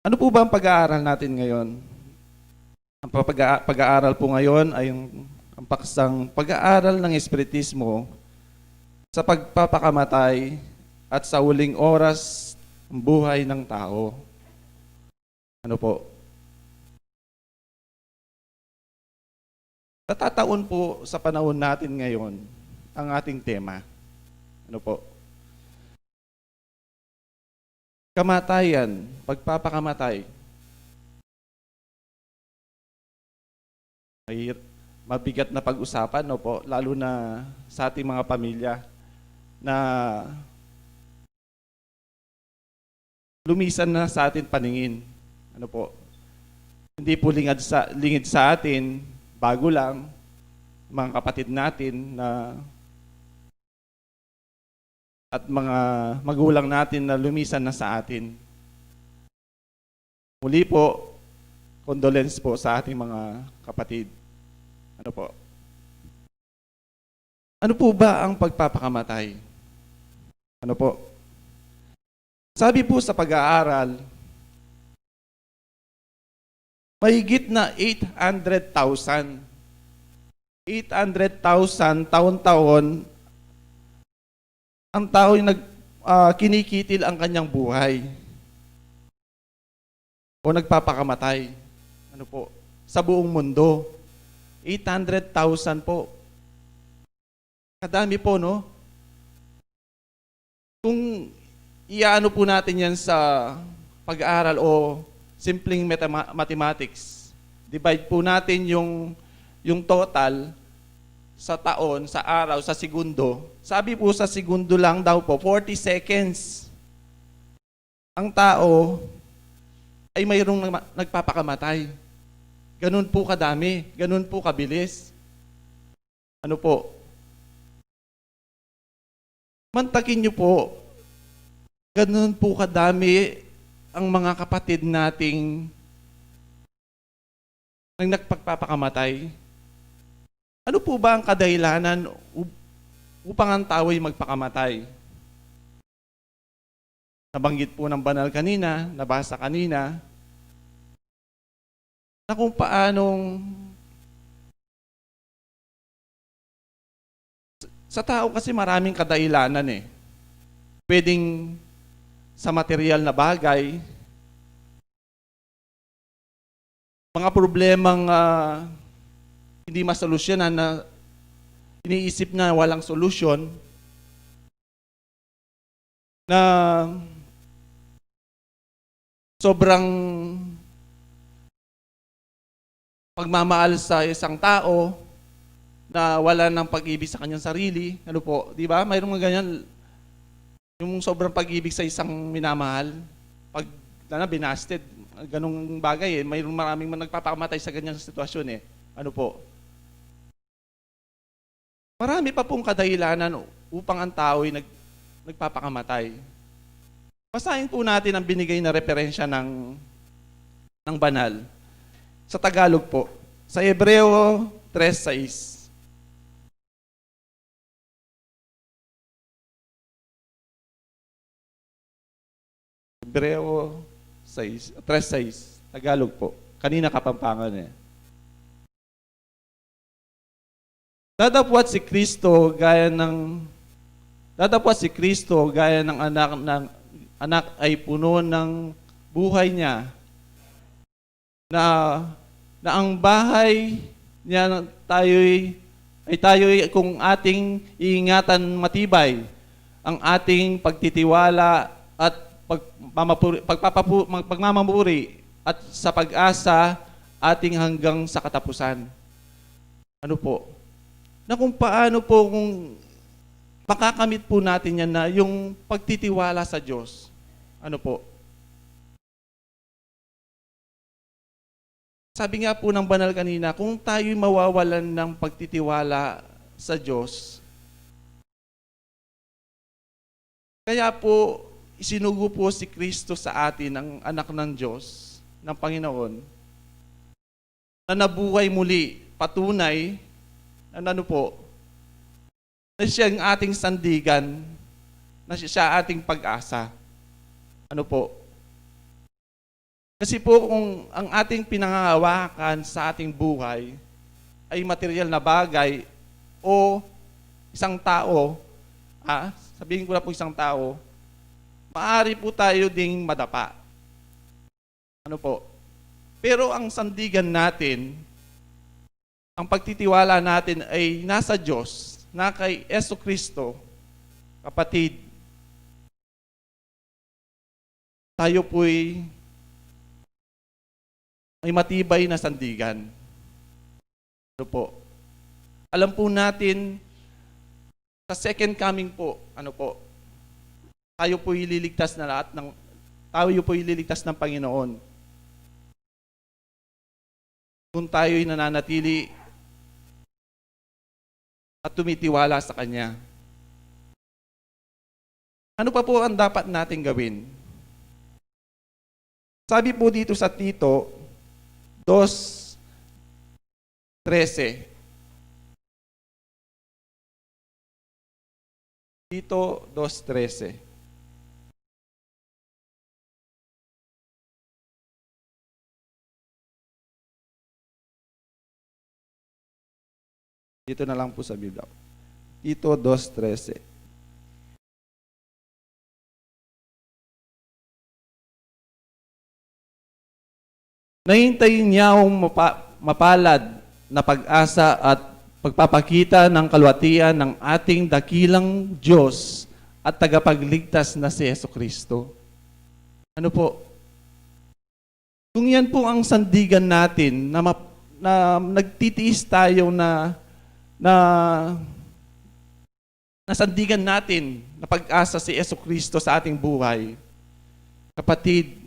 Ano po ba ang pag-aaral natin ngayon? Ang pag-, pag-aaral po ngayon ay ang, ang paksang pag-aaral ng Espiritismo sa pagpapakamatay at sa huling oras ng buhay ng tao. Ano po? Natataon po sa panahon natin ngayon ang ating tema. Ano po? Kamatayan, pagpapakamatay. Mahir-, mabigat na pag-usapan, no po? Lalo na sa ating mga pamilya na lumisan na sa ating paningin. Ano po? Hindi po lingad sa, lingid sa atin, bago lang, mga kapatid natin na, at mga magulang natin na lumisan na sa atin. Muli po, condolence po sa ating mga kapatid. Ano po? Ano po ba ang pagpapakamatay? Ano po? Sabi po sa pag-aaral, mahigit na eight hundred thousand. Eight hundred thousand taon-taon ang tao yung nag-, ah, kinikitil ang kanyang buhay o nagpapakamatay. Ano po? Sa buong mundo. Eight hundred thousand po. Kadami po, no? Kung iaano po natin yan sa pag-aaral o simpleng matema-, mathematics, divide po natin yung, yung total sa taon, sa araw, sa segundo. Sabi po, sa segundo lang daw po, forty seconds, ang tao ay mayroong nama-, nagpapakamatay. Ganun po kadami, ganun po kabilis. Ano po? Mantakin niyo po, ganun po kadami ang mga kapatid nating nang nagpagpapakamatay. Ano po ba ang kadahilanan up-, upang ang tao ay magpakamatay? Nabanggit po ng banal kanina, nabasa kanina, na kung paanong sa tao kasi maraming kadahilanan eh. Pwedeng sa material na bagay, mga problemang, ah, hindi masolusyonan na iniisip na walang solusyon, na sobrang pagmamahal sa isang tao na wala ng pag-ibig sa kanyang sarili. Ano po, di ba? Mayroong mga ganyan, yung sobrang pag-ibig sa isang minamahal. Pag, na, binasted, ganung bagay eh. Mayroong maraming man nagpapakamatay sa ganyang sitwasyon eh. Ano po? Marami pa pong kadahilanan upang ang tao'y nag-, nagpapakamatay. Basahin po natin ang binigay na referensya ng, ng banal. Sa Tagalog po, sa Hebreo tres sais. Hebreo sais, tres sais, Tagalog po. Kanina Kapampangan eh. Datapwat si Kristo gaya ng, datapwat si Kristo gaya ng anak ng, anak ay puno ng buhay niya, na, na ang bahay Niya tayo'y, ay tayo'y kung ating iingatan matibay ang ating pagtitiwala at pagmamapuri-, pagpapapu-, mag-, pagmamamuri at sa pag-asa ating hanggang sa katapusan. Ano po? Na kung paano po kung makakamit po natin yan na yung pagtitiwala sa Diyos. Ano po? Sabi nga po ng banal kanina, kung tayo'y mawawalan ng pagtitiwala sa Diyos, kaya po isinugo po si Kristo sa atin, ang Anak ng Diyos, ng Panginoon, na nabuhay muli, patunay na ano po, na siya ang ating sandigan, na siya ating pag-asa. Ano po? Kasi po kung ang ating pinangangawakan sa ating buhay ay material na bagay o isang tao, ah, sabihin ko na po isang tao, maaari po tayo ding madapa. Ano po? Pero ang sandigan natin, ang pagtitiwala natin ay nasa Diyos, na kay Yesu Kristo, kapatid. Tayo po'y may matibay na sandigan. Ano po? Alam po natin, sa second coming po, ano po, tayo po ililigtas na lahat ng, tayo po ililigtas ng Panginoon. Kung tayo'y nananatili at tumitiwala sa Kanya. Ano pa po ang dapat nating gawin? Sabi po dito sa Tito dos trese. Tito dos trese. Dito na lang po sa Biblia. Tito dos trese. Naintayin niyang mapa-, mapalad na pag-asa at pagpapakita ng kaluwalhatian ng ating dakilang Diyos at tagapagligtas na si Yesu Kristo. Ano po? Kung yan po ang sandigan natin na map-, na nagtitiis tayo na, na, na sandigan natin na pag-asa si Yesu Kristo sa ating buhay, kapatid,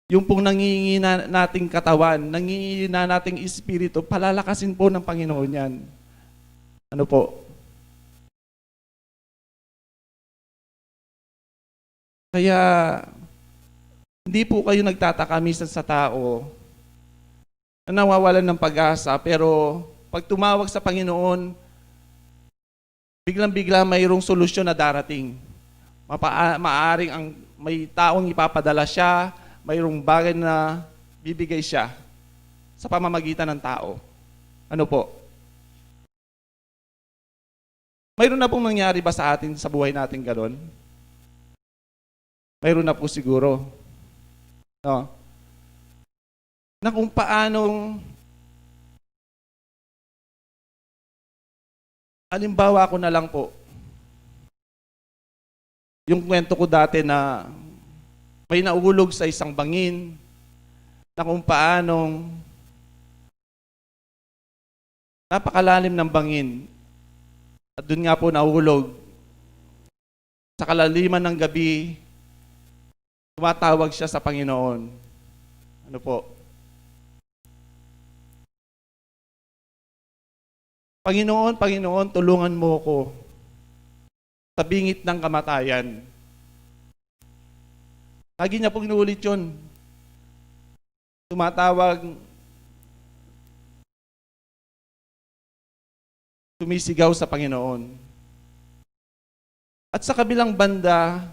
yung pong nangingina nating katawan, nangingina nating espiritu, palalakasin po ng Panginoon yan. Ano po? Kaya, hindi po kayo nagtataka minsan sa tao na nawawalan ng pag-asa, pero pag tumawag sa Panginoon, biglang-bigla mayroong solusyon na darating. Mapa-, maaring ang may taong ipapadala siya, mayroong bagay na bibigay siya sa pamamagitan ng tao. Ano po? Mayroon na pong nangyari ba sa atin, sa buhay natin, ganon? Mayroon na po siguro. No? Na kung paanong, halimbawa ko na lang po, yung kwento ko dati na may naulog sa isang bangin, na kung paanong napakalalim ng bangin. At dun nga po nahulog. Sa kalaliman ng gabi, tumatawag siya sa Panginoon. Ano po? "Panginoon, Panginoon, tulungan mo ko sa bingit ng kamatayan." Lagi niya pong inuulit yun. Tumatawag, sumisigaw sa Panginoon. At sa kabilang banda,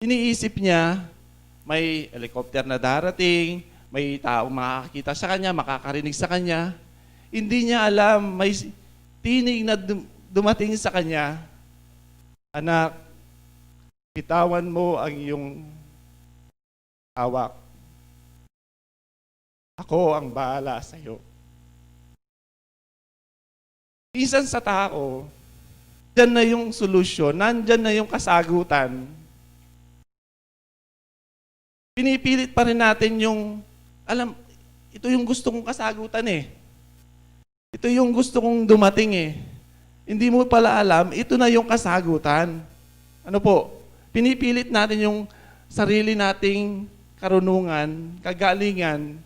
iniisip niya, may helicopter na darating, may taong makakakita sa kanya, makakarinig sa kanya. Hindi niya alam, may tinig na dum-, dumating sa kanya, "Anak, bitawan mo ang iyong hawak." Ako ang bahala sa'yo. Minsan sa tao, diyan na yung solusyon, nandyan na yung kasagutan. Pinipilit pa rin natin yung, alam, ito yung gusto kong kasagutan eh. Ito yung gusto kong dumating eh. Hindi mo pala alam, ito na yung kasagutan. Ano po? Pinipilit natin yung sarili nating karunungan, kagalingan,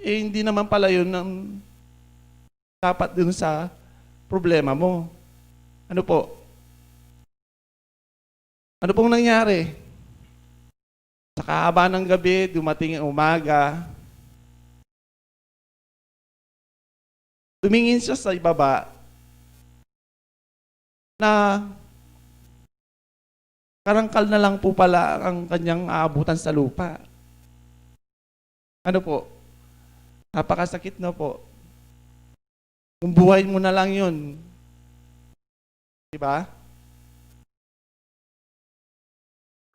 eh hindi naman pala yun ang dapat dun sa problema mo. Ano po? Ano pong nangyari? Sa kahaba ng gabi, dumating ang umaga. Tumingin siya sa ibaba na karangkal na lang po pala ang kanyang aabutan sa lupa. Ano po? Napakasakit na po. Kung buhay mo na lang yun. Di ba?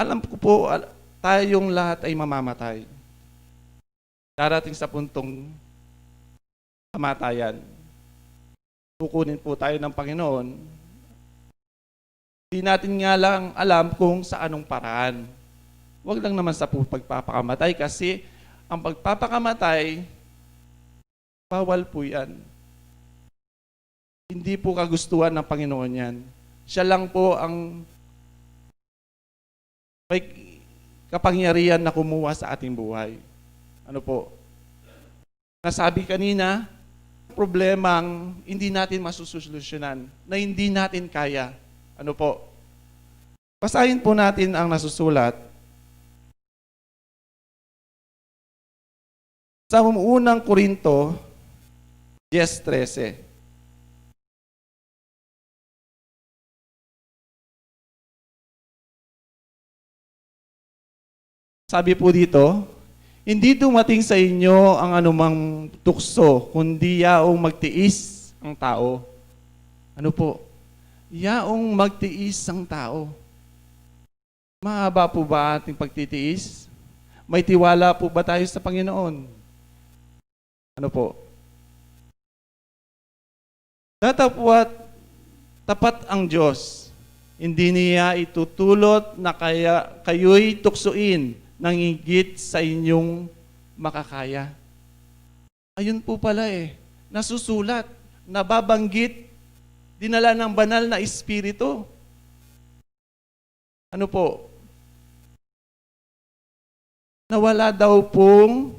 Alam ko po, al- tayong lahat ay mamamatay. Darating sa puntong kamatayan. Kukunin po tayo ng Panginoon. Di natin nga lang alam kung sa anong paraan. Huwag lang naman sa pu- pagpapakamatay kasi ang pagpapakamatay, bawal po yan. Hindi po kagustuhan ng Panginoon yan. Siya lang po ang may kapangyarihan na kumuha sa ating buhay. Ano po? Nasabi kanina, problemang hindi natin masusolusyonan, na hindi natin kaya. Ano po? Basahin po natin ang nasusulat sa unang Korinto diyes trese. Sabi po dito, "Hindi dumating sa inyo ang anumang tukso, kundi yaong magtiis ang tao." Ano po? Yaong magtiis ang tao. Mahaba po ba ating pagtitiis? May tiwala po ba tayo sa Panginoon? Ano po? Datapwat tapat ang Diyos. Hindi niya itutulot na kaya kayo'y tuksuin ng higit sa inyong makakaya. Ayun po pala eh, nasusulat, nababanggit, dinala ng banal na Espiritu. Ano po? Na wala daw pong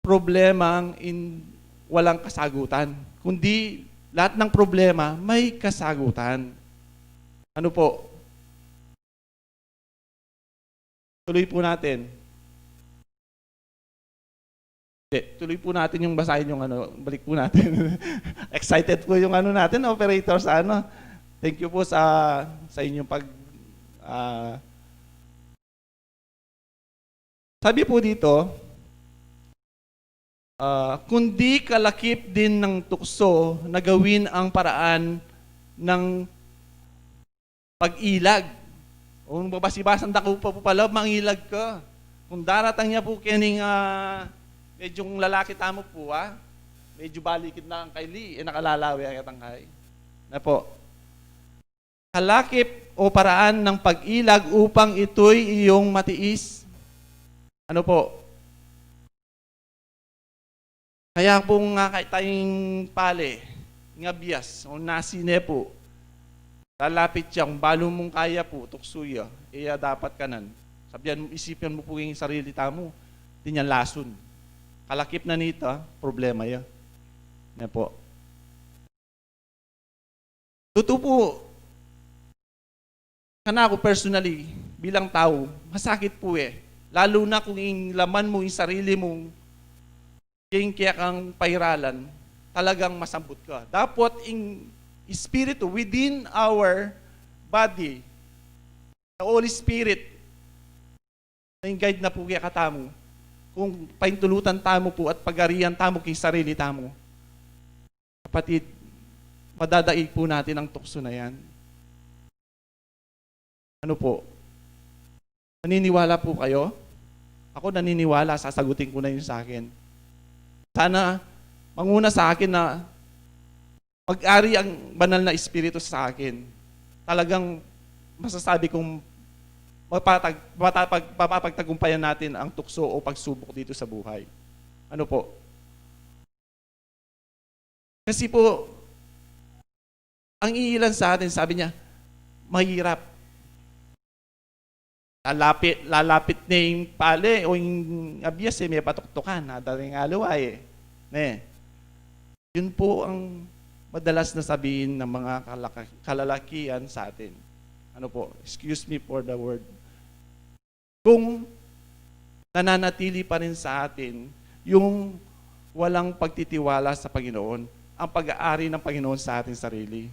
problemang in, walang kasagutan. Kundi lahat ng problema may kasagutan. Ano po? Tuloy po natin. Hindi, tuloy po natin yung basahin yung ano, balik po natin. Excited po yung ano natin, operator, sa ano. Thank you po sa sa inyong pag ah, sabi po dito, ah, kundi kalakip din ng tukso na gawin ang paraan ng pag-ilag. Kung babasi-basan da ku pa po pala, mangilag ka. Kung daratang ya po kening, ah, medyong lalaki tamu po, ah, medyo balikid na ang kaili, eh, nakalalawi ang katangkay. Na po. Kalakip o paraan ng pag-ilag upang ito'y iyong matiis. Ano po? Kaya po nga kahit tayong pale, nga bias, o nasi ne po, lalapit siya, kung balu mung kaya po, tuksu ya, iya dapat kanan. Sabihan, isipan mu po yung sarili tamu, di niya lasun. Kalakip na nita, problema ya. Ne po. Tutu po, kanaku personally, bilang tau, masakit po eh. Lalu na kung ing laman mu, ing sarili mu, ing kaya kang pairalan, talagang masambut ka. Dapot ing Espiritu within our body, the Holy Spirit, na ing guide na po kaya katamu, kung paintulutan tamu po at pagarian tamu king sarili tamu. Kapatid, madadaig po natin ang tukso na yan. Ano po? Naniniwala po kayo? Ako naniniwala, sasagutin ko na yung sa akin. Sana manguna sa akin na mag-ari ang banal na Espiritu sa akin. Talagang masasabi kong mapatag-, mapapag-, mapapagtagumpayan natin ang tukso o pagsubok dito sa buhay. Ano po? Kasi po, ang iilan sa atin, sabi niya, mahirap. Lalapit, lalapit na yung pale o yung abyas, eh, may patuktukan, na daling aliwa, eh. Ne. Yun po ang madalas na sabihin ng mga kalaka-, kalalakihan sa atin. Ano po? Excuse me for the word. Kung nananatili pa rin sa atin yung walang pagtitiwala sa Panginoon, ang pag-aari ng Panginoon sa ating sarili.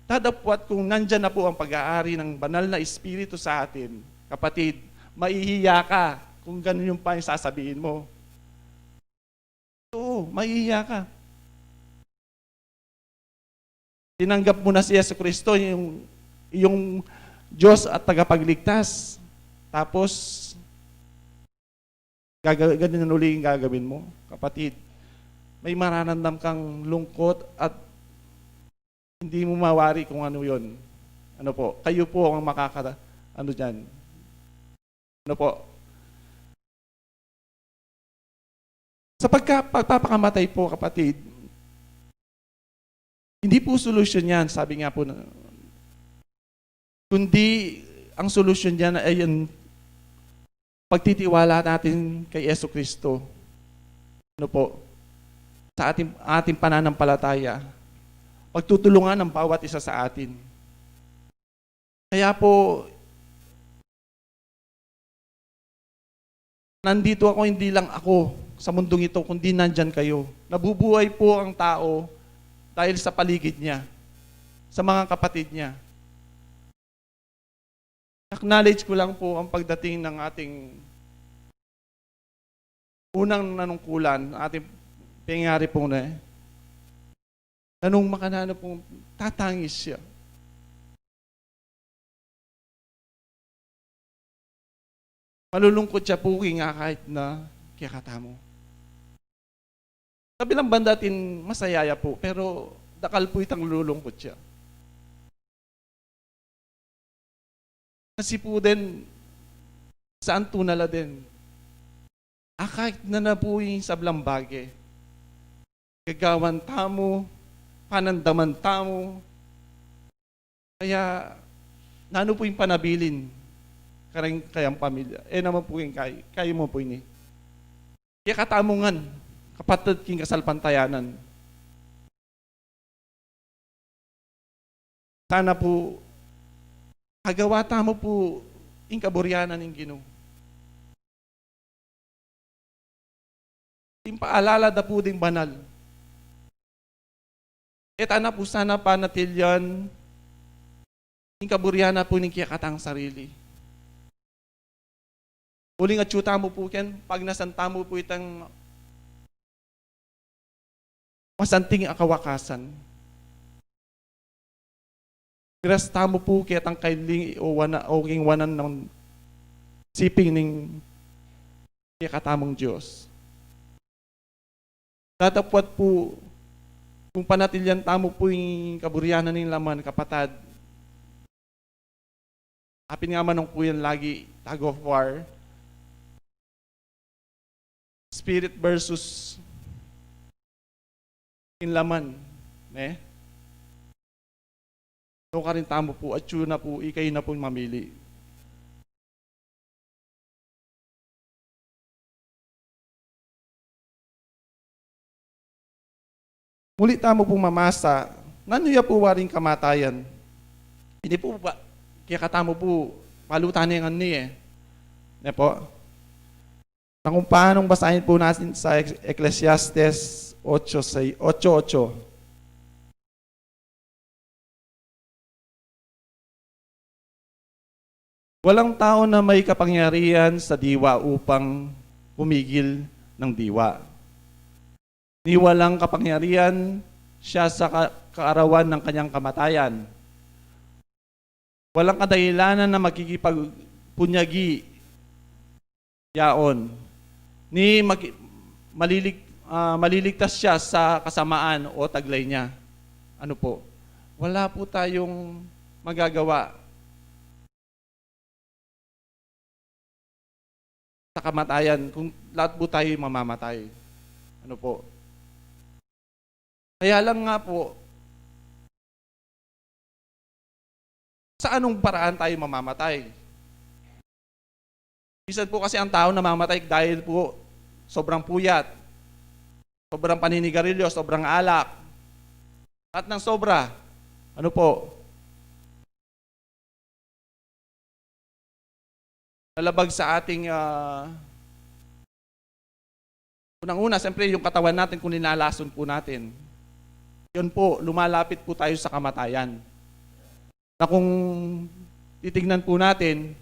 Datapwat kung nandyan na po ang pag-aari ng banal na Espiritu sa atin, kapatid, mahihiya ka kung ganun yung pa yung sasabihin mo. Oo, mahihiya ka. Tinanggap mo na si Yesu Kristo, yung, yung Diyos at tagapagligtas. Tapos, gaga-, ganun ang uli yung gagawin mo, kapatid. May mararamdam kang lungkot at hindi mo mawari kung ano yun. Ano po? Kayo po ang makaka-, ano dyan. Ano po? Sa pagka-, pagpapakamatay po, kapatid, hindi po solusyon yan, sabi nga po na, kundi ang solusyon niyan ay ang pagtitiwala natin kay Yesu Kristo. Ano po? Sa ating, ating pananampalataya. Pagtutulungan ng bawat isa sa atin. Kaya po, nandito ako, hindi lang ako sa mundong ito, kundi nandyan kayo. Nabubuhay po ang tao dahil sa paligid niya, sa mga kapatid niya. Acknowledge ko lang po ang pagdating ng ating unang nanungkulan, ating pangyari po na eh. Nanung makananu pong tatangis siya. Malulungkot siya po, king akakit na kekatamu. Kabilang banda atin masaya ya po, pero dakal po itang lulungkot siya. Kasi po din, saan tunala din. Akakit na na po ing sablang bage. Gagawan tamu, panandaman tamu. Kaya, nanu po ing panabilin? Kareng kayang pamilya. E naman po ing kay-, kayu mo po ini. Kekatamu ngan, kapatad king kasalpantayanan. Sana po, agawa tamu po ing kaburian ning Ginu. Ing paalala da po ding banal. E tana po sana panatilyan ing kaburian na po ning kekatang sarili. Uling atyu tamu po ken, pagnasan tamu po itang masanting a kawakasan. Miras tamu po ketang kaili o wana-, o king wanan nang siping ning kekatamung Dios. Datapwat po, kung panatilyan tamu po ing kaburian na ning laman, kapatad, apin nga manung kuyan lagi, tug of war, spirit versus ing laman, ne? Nukarin tamu po, atyu na po, ikayu na po mamili. Muli tamu pong mamasa, nanu ya po waring kamatayan? Ini po ba, kekatamu po, palutan ne ngan ni e. Ne po? Nung paano basahin po natin sa Ec-, Ecclesiastes otso sei-, otso otso. Walang tao na may kapangyarihan sa diwa upang pumigil ng diwa. Ni walang kapangyarihan siya sa ka-, kaarawan ng kanyang kamatayan. Walang kadahilanan na makikipagpunyagi yaon. Ni maki-, malilig-, ah, maliligtas siya sa kasamaan o taglay niya. Ano po? Wala po tayong magagawa sa kamatayan kung lahat po tayo mamamatay. Ano po? Kaya lang nga po, sa anong paraan tayo mamamatay? Minsan po kasi ang tao namamatay dahil po sobrang puyat, sobrang paninigarilyo, sobrang alak, at ng sobra. Ano po? Lalabag sa ating, ah, unang-una, siyempre, yung katawan natin, kung linalason po natin, yun po, lumalapit po tayo sa kamatayan. Na kung titignan po natin,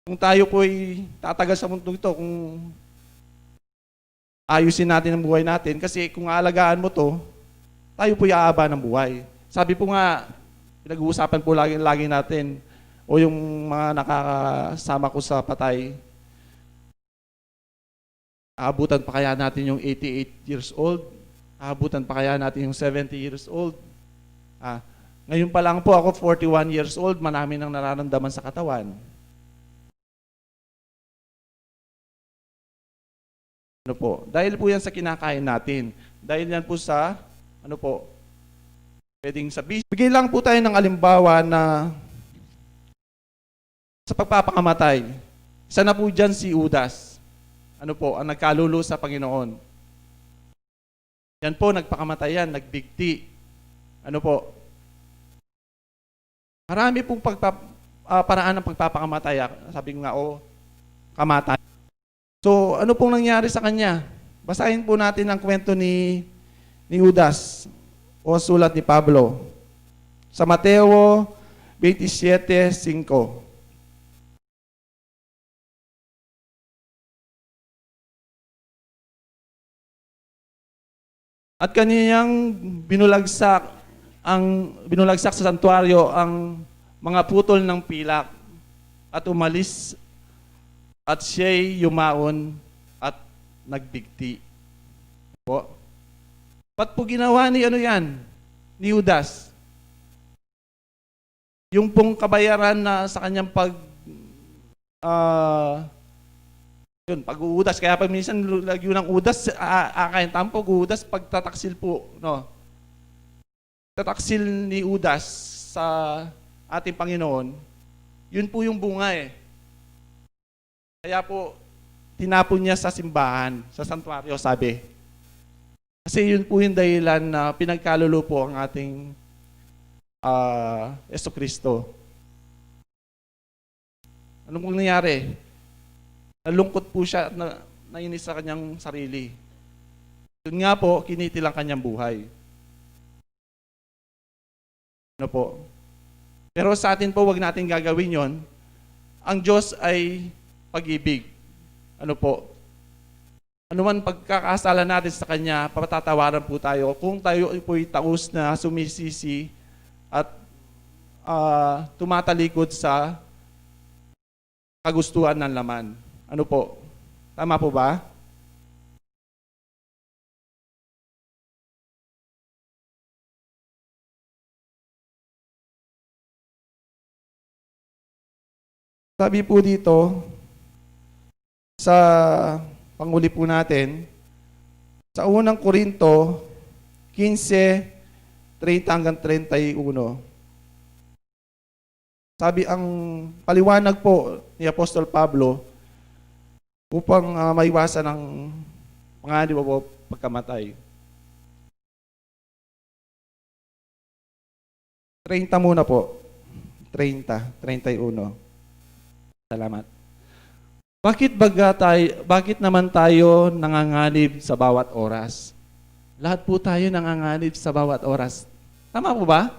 kung tayo po'y tatagal sa mundong ito, kung ayusin natin ang buhay natin, kasi kung aalagaan mo to, tayo po'y aaba ng buhay. Sabi po nga, pinag-uusapan po lagi, lagi natin, o yung mga nakakasama ko sa patay, aabutan pa kaya natin yung eighty-eight years old? Aabutan pa kaya natin yung seventy years old? Ah, ngayon pa lang po ako, forty-one years old, marami nang nararamdaman sa katawan. Ano po? Dahil po yan sa kinakain natin. Dahil yan po sa, ano po, pwedeng sabihin. Bigay lang po tayo ng alimbawa na sa pagpapakamatay. Isa na po dyan si Judas. Ano po, ang nagkalulu sa Panginoon. Yan po, nagpakamatay yan, nagbigti. Ano po? Marami pong pagpa-, ah, paraan ng pagpapakamatay. Ah, sabi ko nga, oh, kamatay. So, ano pong nangyari sa kanya? Basahin po natin ang kwento ni, ni Judas o sulat ni Pablo sa Mateo twenty-seven five. At kaniyang binulagsak ang, binulagsak sa santuaryo ang mga putol ng pilak at umalis at siya'y yumaon at nagbigti. Po? Ba't po ginawa ni ano yan? Ni Judas? Yung pong kabayaran na sa kanyang pag, ah, yun, pag-uudas. Kaya pag minsan lu-, lagyu ng udas, a-, a-, akain tampok, uudas, pagtataksil po, no? Tataksil ni Judas sa ating Panginoon, yun po yung bunga eh. Kaya po, tinapon niya sa simbahan, sa santuaryo, sabi. Kasi yun po yung dahilan na pinagkalulu po ang ating, ah, Jesucristo. Ano pong nangyari? Nalungkot po siya, na, nainis sa kanyang sarili. Yun nga po, kinitil ang kanyang buhay. Ano po? Pero sa atin po, wag natin gagawin yon. Ang Diyos ay pag-ibig. Ano po? Anuman pagkakasala natin sa Kanya, patatawaran po tayo. Kung tayo po'y taus na sumisisi at, ah, tumatalikod sa kagustuhan ng laman. Ano po? Tama po ba? Sabi po dito, sa panguli po natin, sa unang Korinto quince, treinta hanggang treinta y uno. Sabi, ang paliwanag po ni Apostol Pablo upang, ah, maiwasan ang panganib o pagkamatay. Treinta muna po. Treinta, treinta y uno. Salamat. Bakit baga tay-, bakit naman tayo nanganganib sa bawat oras? Lahat po tayo nanganganib sa bawat oras. Tama po ba?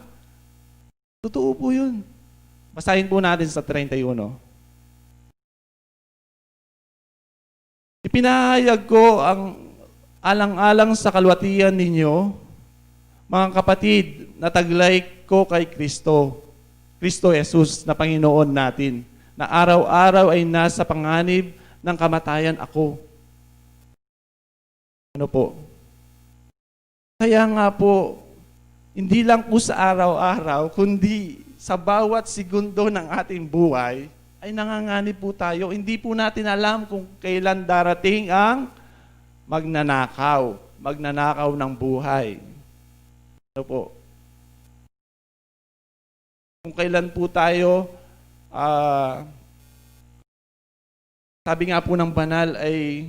Totoo po yun. Basahin po natin sa treinta y uno. Ipinahayag ko ang alang-alang sa kalwatian ninyo, mga kapatid, na taglay ko kay Kristo, Kristo Jesus na Panginoon natin, na araw-araw ay nasa panganib ng kamatayan ako. Ano po? Kaya nga po, hindi lang po sa araw-araw, kundi sa bawat segundo ng ating buhay, ay nanganganib po tayo. Hindi po natin alam kung kailan darating ang magnanakaw, magnanakaw ng buhay. Ano po? Kung kailan po tayo, ah, sabi nga po ng banal ay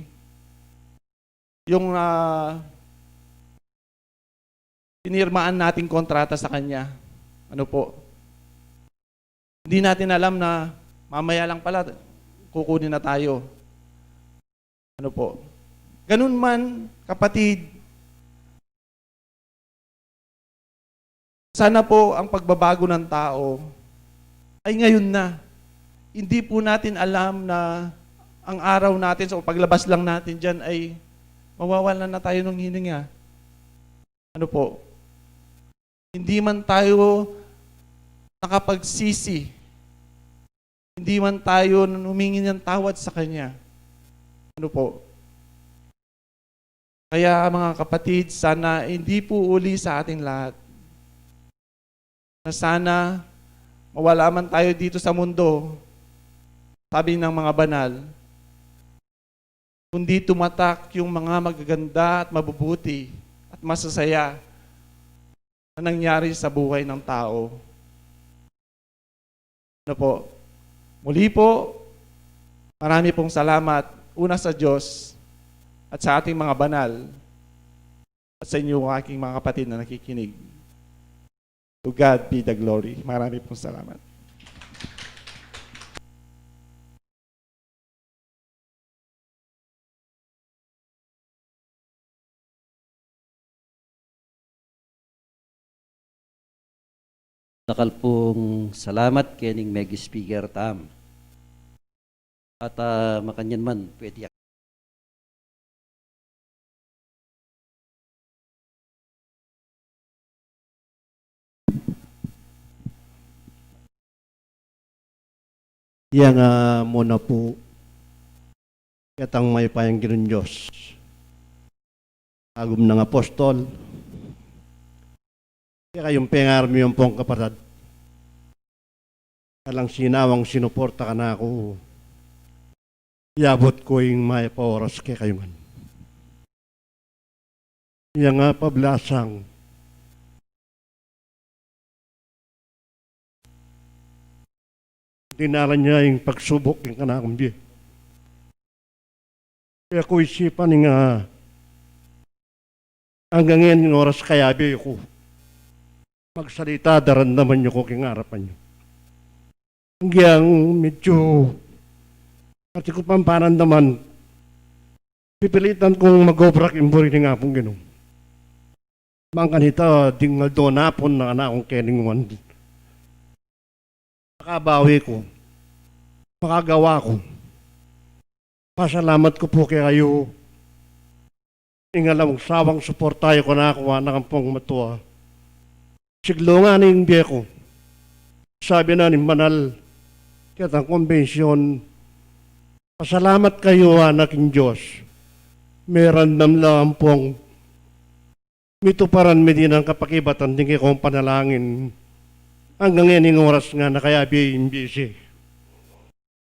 yung, ah, pinirmahan nating kontrata sa kanya. Ano po? Hindi natin alam na mamaya lang pala, kukunin na tayo. Ano po? Ganun man, kapatid, sana po ang pagbabago ng tao ay ngayon na. Hindi po natin alam na ang araw natin, sa paglabas lang natin dyan, ay mawawalan na tayo ng hininga. Ano po? Hindi man tayo nakapagsisi, hindi man tayo humingi ng tawad sa Kanya. Ano po? Kaya, mga kapatid, sana hindi po uli sa ating lahat na sana mawala man tayo dito sa mundo, sabi ng mga banal, kundi tumatak yung mga magaganda at mabubuti at masasaya na nangyari sa buhay ng tao. Ano po? Muli po, marami pong salamat, una sa Diyos at sa ating mga banal at sa inyo, aking mga kapatid na nakikinig. To God be the glory. Marami pong salamat. Dakal pung salamat kening mega speaker tam. At, ah, makanyan man, pwede Yang, ah, muna pu, ketang mayupayang Ginung Dios, agum nang apostol, kekayung pengarmi ampong kapatad, alang sinawang sinuporta kanaku, yabut ku ing mayap a oras kekayu ngan. Iya nga pablasang dinalan ya ing pagsubuk king kanakung bie. Kaya ku isipan ing, ah, anggang ing oras kayabe ku magsalita, daramdaman yu ku king arapan yu. Anggang medyu atin ku pang paramdaman, pipilitan kung mag-obra king buri ning Apung Ginu. Mang kanita, ding aldo napun na kanakung kelinguan. Makabawi ku, makagawa ku. Pasalamat ku pu kekayu, ing alang sawang suporta yu kanaku, anak ampong matua. Siglu ngan ing bie ku, sabi na ning banal ketang kumbensyon, pasalamat kayu, anak ning Dios. Meramdam la ampong mituparan mi dinan kapakibatan ding kekong panalangin. Anggang ing oras ngana kayabe ing bie.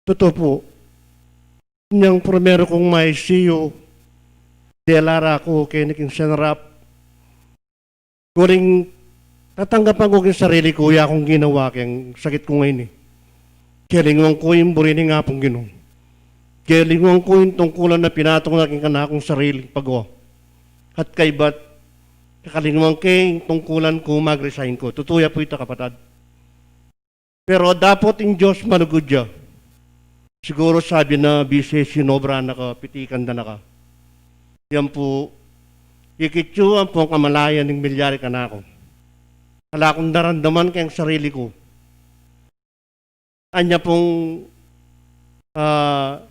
Tutu pu, inyang primeru kung ma-I C U, delara ku keni king senrap. Uling tatanggapan ku king sarili ku ya kung ginawa keng sakit kung ini. Kelinguan ku ing buri ning Apung Ginu. Kelinguan ku ing tungkulan a pinatung na king kanakung sariling pagwa. At kaybat, kekalinguan ke ing tungkulan ku, mag-resign ku. Tutu ya pu ita, kapatad. Pero dapot ing Dios malugud ya. Siguru sabi na, bie, sinobra na ka, pitikan da na ka. Yan pu, ikit yu ampong kamalayan ning milyari kanaku. Ala kung daramdaman keng sarili ku. Anya pung, ah,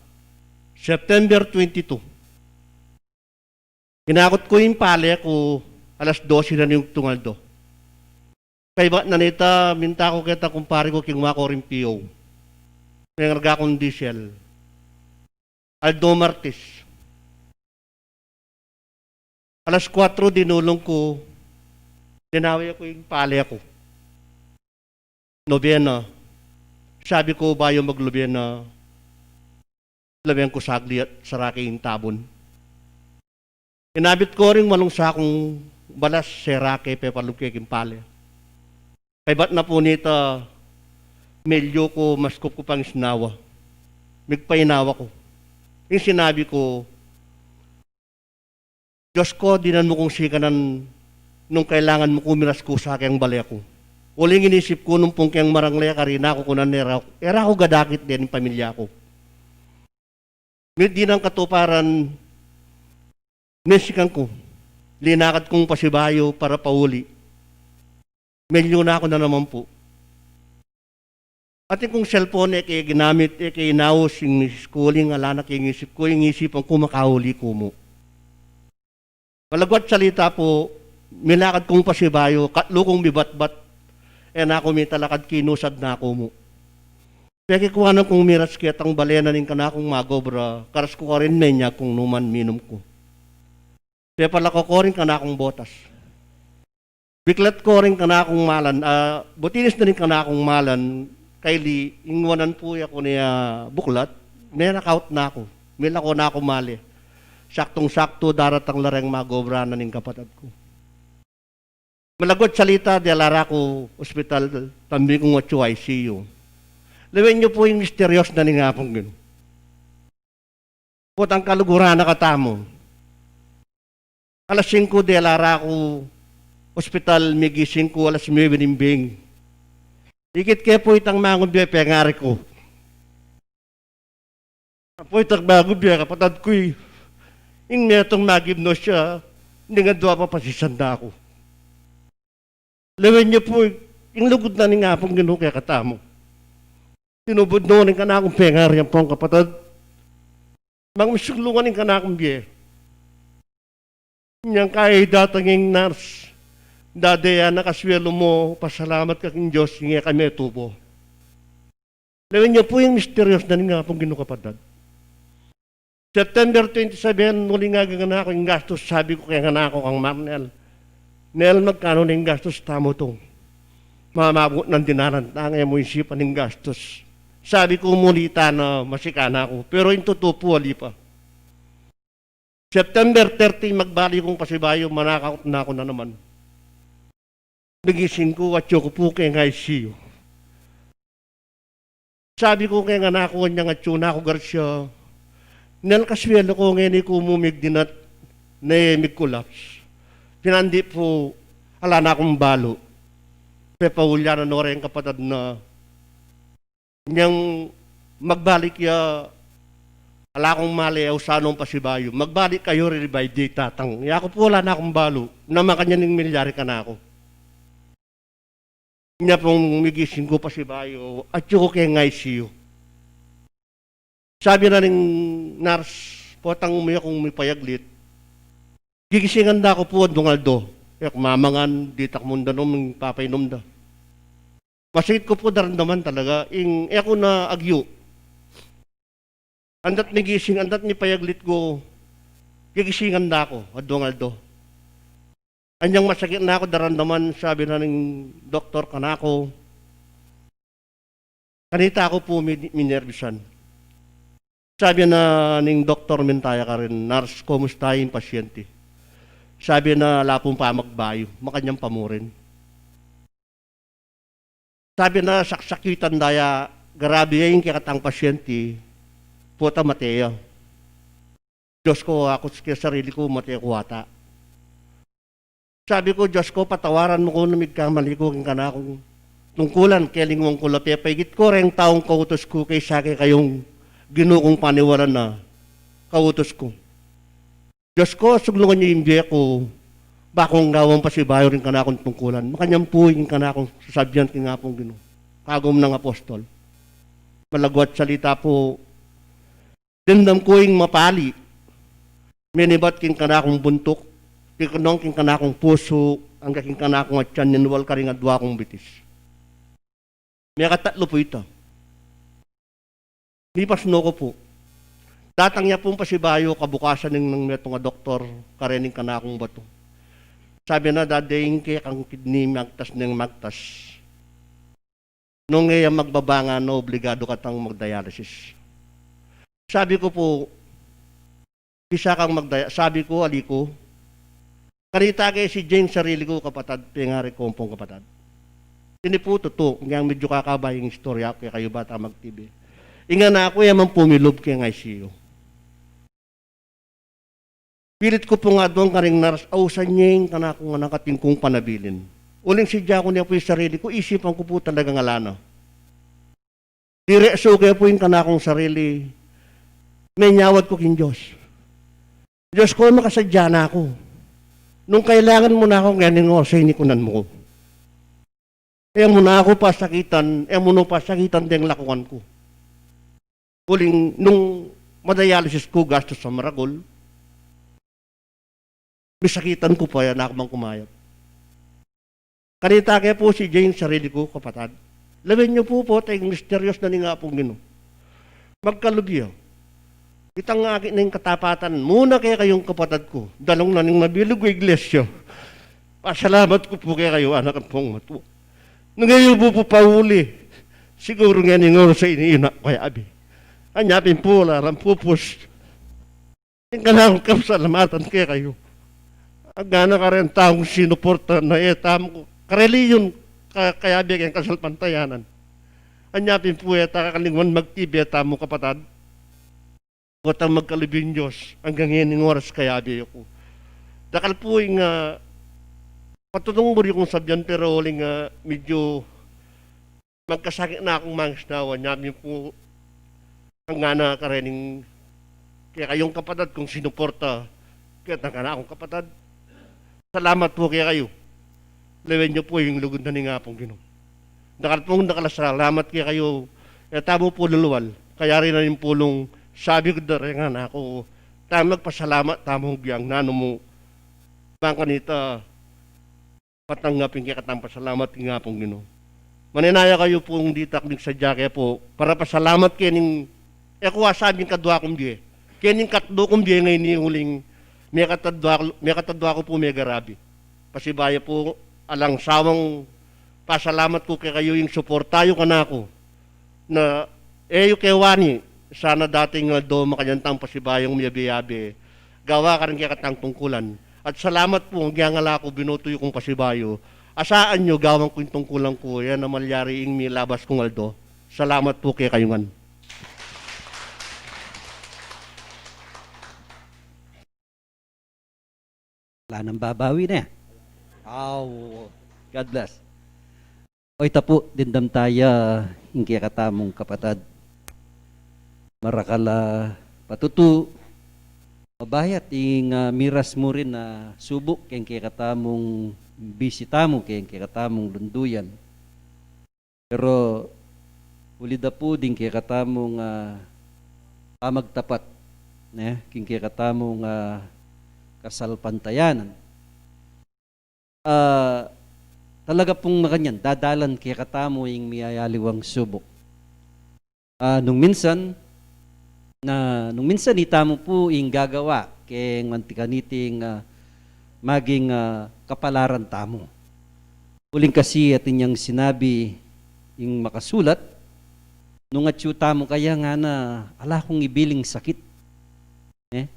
September twenty-two. Inakut ku ing pale ku alas dose na ning yugtung aldo. Kaybat na nita, minta ku keta kumpari ku, kingwa ku ring P O. Mengarga kung diesel. Aldo Martes. Alas kuatro dinulung ku, linawe ku ing pale ku. Nobena. Sabi ku, bayu maglobena, lawen ku saglit at sarake ing tabun. Inabit ku ring walung sakung balas, sarake, pepalub ke king pale. Kaybat na pu nita, melyu ku, maskup ku pang isnawa. Migpainawa ku. Ing sinabi ku, Dios ko, dinan mu kung sikanan nung kailangan mu ku miras ku sa keng bale ku. Uling inisip ku nung pung keng marangle, karina ku kunan, e ra, e ra ku gadakit deng pamilya ku. Nung dinan katuparan, nesikan ku. Linakad kung pasibayu para pauli. Melyu na ku na naman pu. Atin kung cellphone, e ke ginamit, e ke inaus ing misis ku, uling ala na king isip ku, ing isipan ku makauli ku mu. Malagwat salita pu, milakad kung pasibayu, katlu kung mibatbat, e na ku mitalakad, kinusad na ku mu. Pekikuanan kung miras ketang bale na ning kanakung magobra, karas ku karin menyag kung numan minum ku. Pepalako ku ring kanakung botas. Biklat ku ring kanakung malan, ah, butinis na ring kanakung malan, kaili, ingwanan pu ya ku ne, ah, buklat, menakaut na ku, milako na ku male. Saktung-saktu, daratang la reng magobra na ning kapatad ku. Malagwat salita, dela ra ku ospital, tambing kung atyu I C U. Lawen yu pu ing misteryos na ning Apung Ginu. Potang kaluguran na katamu. Alas singku dela ra ku ospital, migising ku alas nuebe ning bing. Ikit ke pu itang mangubie, pengari ku. Apu, itang mangubie, kapatad ku, ing metung magimnos ya, ning adua pa pasisan da ku. Lawen yu pu, ing lugud na ning Apung Ginu kekatamu. Tinubud no ning kanakung pengari, ampong kapatad. Mangmisuglungan ing kanakung bie. Inyang kaya idatang ing nurse, "Dade, anak, aswelu mu, pasalamat ka king Dios, ing e ka metubo." Lawen yu pu ing misteryos na ning Apung Ginu, kapatad. September twenty-seven, uling agangan na ku ing gastus, sabi ku keng anak ku, kang Marnel, "Nel, magkanu na ing gastus tamu tung? Mamabut nang dinalan tang e mu isipan ing gastus." Sabi ku, "Muli ta na, masika na ku." Pero ing tutu pu, ali pa. September thirty, magbalik kung pasibayu, manakaut na ku na naman. Nagising ku, atyu ku pu keng I C U. Sabi ku keng anak ku, inyang atyu na ku, "Garcia, Nel, kaswelu ku ngeni ku mu migdinat, ne migkulaps." Pinandi pu, ala na kung balu. Pepaulyanan no reng kapatad na, inyang magbalik ya, ala kung male, ausan nong pasibayu. "Magbalik kayu riri by day, tatang." Ya ku pu, ala na kung balu. Na makanyan ing milyari kanaku. Inya pung migising ku pasibayu, atyu ku keng I C U. Sabi na ning nurse, potang umiyak kung mipayaglit, gigisingan da ku pu adwang aldo. E ku mamangan, ditak mundanum ing papainom da. Masakit ku pu daramdaman talaga, ing e ku na agyu. Andat migising, andat mipayaglit ku, gigisingan da ku adwang aldo. Anyang masakit na ku daramdaman, sabi na ning doktor kanaku, kanita ku pu mi-, minerbisan. Sabi na ning doktor, minta ya karin nurse, "Kumusta ing pasyente?" Sabi na, "Ala pung pamagbayu, makanyan pa mu rin." Sabi na, saksakitan da ya, "Garabi ya ing kekatang pasyente, pota mate ya." Dios ku, aku king sarili ku, mate ku ata. Sabi ku, "Dios ku, patawaran mu ku na migkamali ku king kanakung tungkulan, kelingwan ku la pepaigit ku reng taung kautus ku kesa kekayung Ginu kung paniwalan na kautus ku. Dios ku, suglungan yu ing bie ku, ba kung gawan pasibayu ring kanakung tungkulan." Makanyan pu ing kanakung sasabian king Apung Ginu, kagum nang apostol. Malagwat salita pu, dimdam ku ing mapali. Menibat king kanakung buntuk, kikinong king kanakung pusu, angga king kanakung atyan, ninual karing adwa kung bitis. Mekatatlu pu ita. Lipas no ku pu. Datang ya pung pasibayu kabukasan ning nang metung a doktor karening kanakung batu. Sabi na, "Dadaing ke kang kidney magtas neng magtas. Nung e ya magbaba ngana, obligadu katang magdialysis." Sabi ku pu, "Bisa kang magdia-," sabi ku, "Ali ku, kanita ke si Jane sarili ku, kapatad, pengari ku pung kapatad." Ini pu tutu, ngyang medyu kakaba ing istorya ku kekayu bata magtibi. Ing anak ku, e man pu milub keng I C U. Pilit ku pung aduan karing nurse, "Ausan ye ing kanakung anak, atin kung panabilin." Uling sadya ku ne pu ing sarili ku, isipan ku pu talagang ala na. Diretsu ke pu ing kanakung sarili, menyawad ku king Dios. "Dios ku, makasadya na ku. Nung kailangan mu na ku, ngening oras ini kunan mu ku. E mu na ku pasakitan, e mu na pasakitan deng lakuan ku." Uling nung madialysis ku, gastus a maragul, misakitan ku pa, e na ku man kumayap. Kanita ke pu si Jane sarili ku, kapatad. Lawen yu pu, pota ing misteryos na ning Apung Ginu. Magkalub ya. Itang aki ning katapatan, muna kekayung kapatad ku, dalung na ning mabilug a iglesia. Pasalamat ku pu kekayu, anak ampong matua. Nung e yu pu pu pauli, siguru ngening oras a ini e na ku kayabe. Anya pin pu, ala rang pupus. Ing kanakung kapasalamatan kekayu, anggana kareng taung sinuporta na e tamu kareli yun ka-, kayabe keng kasalpantayanan. Anya pin pu e ta kakalingwan magtibi e tamu kapatad. Potang magkalub ing Dios, anggang ngening oras kayabe ku. Dakal pu ing, ah, patutunggur yu kung sabyan, pero uling, ah, medyu magkasakit na kung mangisnawa, nya mi pu, anggana karening kekayung kapatad kung sinuporta ketang kanakung kapatad. Salamat pu kekayu. Lawen yu pu ing lugud na ning Apung Ginu. Dakal pung dakal a salamat kekayu. E tamu pu lulual. Kayari na ning pulung sabi ku da reng anak ku, tamu magpasalamat tamu, agyang nanu mu. Bang kanita, patanggap ing kekatang pasalamat king Apung Ginu. Manenaya kayu pung ditak ning sadya ke pu, para pasalamat kening, e ku asabing kadua kung bie, kening katlu kung bie ngeni, uling mekatadua, mekatadua ku pu megarabi. Pasibayu pu, alang sawang pasalamat ku kekayu ing suporta yu kanaku. Na e yu ke wani, sana dating aldo makanyan tang pasibayung miyabe-yabe gawa karing kekatang tungkulan. At salamat pu, agyang ala ku, binutu yu kung pasibayu. Asaan yu, gawan ku ing tungkulan ku, e na malyari ing milabas kung aldo. Salamat pu kekayu ngan. Ala nang babawi ne. Aw, God bless. O ita pu, dimdam taya ing kekatamung kapatad. Marakal a patutu, mabayat ing, ah, miras mu rin a subuk keng kekatamung bisita mu, keng kekatamung lunduyan. Pero uli da pu ding kekatamung, ah, pamagtapat, ne, king kekatamung, ah, kasalpantayanan. Ah, talaga pung makanyan, dadalan kekatamu ing miyayaliwang subuk. Ah, nung minsan, na, nung minsan itamu pu ing gagawa, keng manti kaniting, ah, maging, ah, kapalaran tamu. Uling kasi atin yang sinabi ing makasulat, nung atyu tamu kaya ngana, ala kung ibiling sakit. Eh?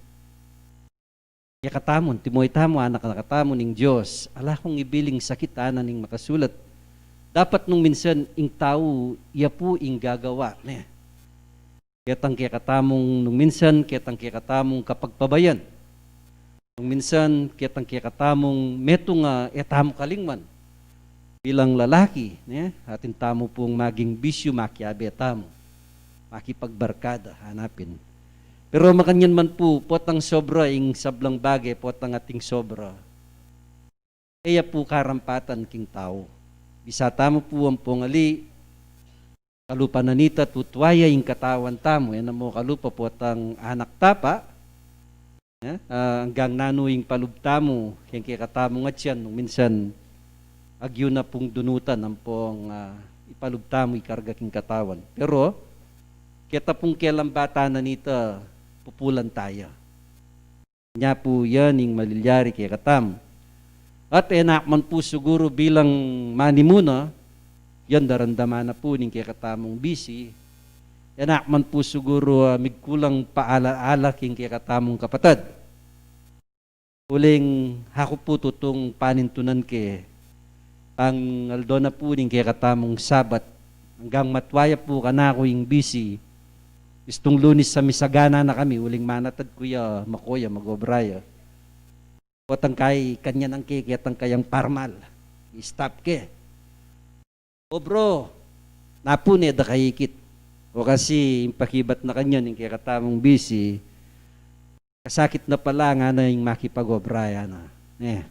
Kekatamu, antimo itamu, anak-anak tamu ning Dios, ala kung ibiling sakit, ngana ning makasulat. Dapat nung minsan ing tau, iya pu ing gagawa, ne. Ketang kekatamung nung minsan, ketang kekatamung kapagpabayan. Nung minsan, ketang kekatamung metung a e tamu kalingwan. Bilang lalaki, ne, atin tamu pung maging bisyu, makiabe tamu, makipagbarkada, hanapin. Pero makanyan man pu, potang sobra ing sablang bage, potang ating sobra, e ya pu karampatan king tau. Bisa tamu pu ampong ali, kalupa na nita tutuaya ing katawan tamu, e na mu kalupa potang anak tapa, eh, ah, anggang nanu ing palub tamu keng kekatamung atian, nung minsan agyu na pung dunutan ampong, ah, ipalub tamu ikarga king katawan. Pero keta pung kelang bata na nita, pupulan taya. Nya pu yan ing malilyari kekatamu. At e na ku man pu siguru bilang manimuna, yan daramdaman na pu ning kekatamung bisi, e na ku man pu siguru, ah, migkulang paala-ala king kekatamung kapatad. Uling aku pu tutung panintunan ke, pang aldo na pu ning kekatamung Sabat, anggang matwa ya pu kanaku ing bisi, istung Lunis a misagana na kami, uling manatad ku ya, mako ya, mag-obra ya. Potang kai kanyan ang ke, ketang kayang parmal, i-stop ke. O bro, napun e da kaikit. O kasi, ing pakibat na kanyan ing kekatamung bisi, kasakit na pala ngana ing makipag-obra ya na. E,